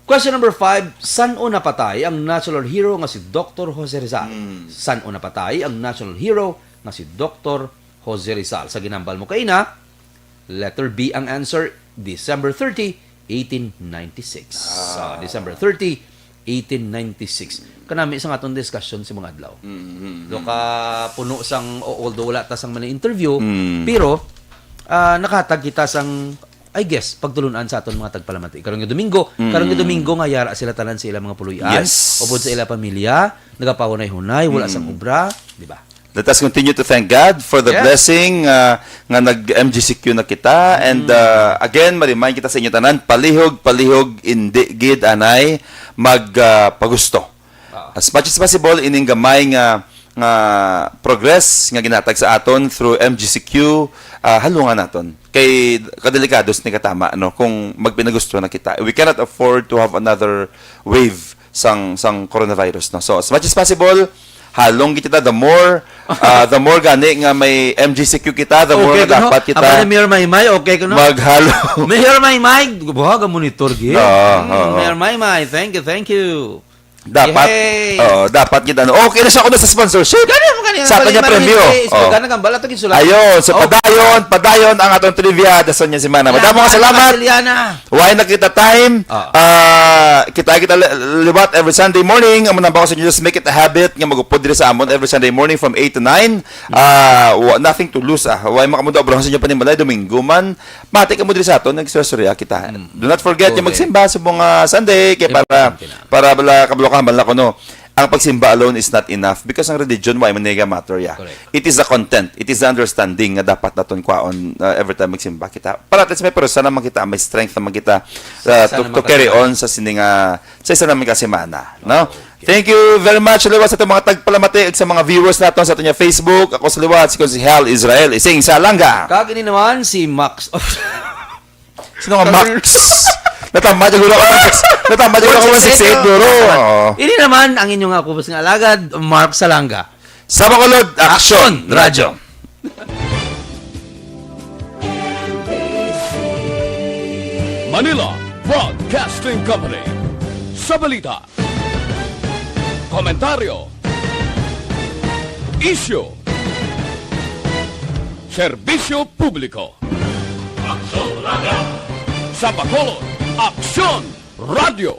Question number five, san-o napatay ang national hero nga si Doctor Jose Rizal? Hmm. San-o napatay ang national hero nga si Doctor Jose Rizal? Sa ginambal mo kaina, letter B ang answer, December thirty, eighteen ninety-six. So, Ah. December thirty, eighteen ninety-six. Kanami sa aton discussion sa mga adlaw. Mm, mm, Do mm. ka puno sang, o- although wala ta sang mga interview, Mm. pero ah, nakahatag kita sang, I guess, pagtulunan sa aton mga tagpalamati. Karon nga Domingo, Mm. karon nga Domingo nga yara sila tanan sa ilang mga puloy-an, Yes. upod sa ilang pamilya, nagapahunay-hunay, wala Mm. sang obra, di ba? Let us continue to thank God for the Yes. blessing, uh, nga nag-M G C Q na kita. And, Mm. uh, again, ma-remind kita sa inyo tanan, palihog, palihog, indi gid anay mag, uh, pagusto. Ah. As much as possible, ining gamay nga, nga progress nga ginatag sa aton through M G C Q, uh, halungan naton. Kay kadelicados ni katama, no, kung magpinagusto na kita. We cannot afford to have another wave sang, sang coronavirus, no. So, as much as possible, halong kita, the more, uh, the more gani nga may M G C Q kita, the more Okay, nga kuno? dapat kita Aba na, Mayor Maymay, okay, kuno? Maghalo. Mayor Maymay, buha ka monitor, gid. Oo, Mm, oo. Mayor Maymay, thank you, thank you. Dapat, Yay! Oo, dapat kita, no. Okay na siya kuno sa sponsorship. Gani mo kanina, Sa ato niya premyo. Is Oh. ka nagambala to ginsulat. Ayun, so Oh. padayon, padayon ang atong trivia dason nga semana. Madamo nga salamat. Kasilyana. Why na kita time? Ah. Ah, kita kita li- liwat every Sunday morning. Ang manambako sa inyo, just make it a habit nga magupod diri sa amon every Sunday morning from eight to nine. Ah, wa- nothing to lose, ah. Why makamuda obrahon sa inyo panimalay, Domingo man. Mati ka mo diri sa aton, nagstorya-storya kita. Mm. Do not forget yung Correct. magsimba sa mga Sunday kay para Importante na. para bala kabalo ka, bala ko, no. ang pagsimba alone is not enough because ang religion wa man niya matter ya. Correct. It is the content, it is the understanding nga dapat naton kwaon uh, every time magsimba kita. Para at least may pwersa naman kita, may strength naman kita uh, Sa to, naman to carry ka- on sa sini nga sa isa naman ka semana, no? Okay. Thank you very much liwat sa atong mga tagpalamati ug sa mga viewers naton sa atong Facebook. Ako si liwat si Konsehal Israel Ising Salanga. Kag ini naman si Max. Sino nga Max? Natama jud ako Max. Natama jud ako sixty-eight duro. Oo. Ini naman ang inyong ako nga alagad, Mark Salanga. Sa Bacolod, Aksyon Radyo. Manila Broadcasting Company. Sa balita, komentaryo, isyu, serbisyo publiko. Sa Bacolod, Aksyon Radyo.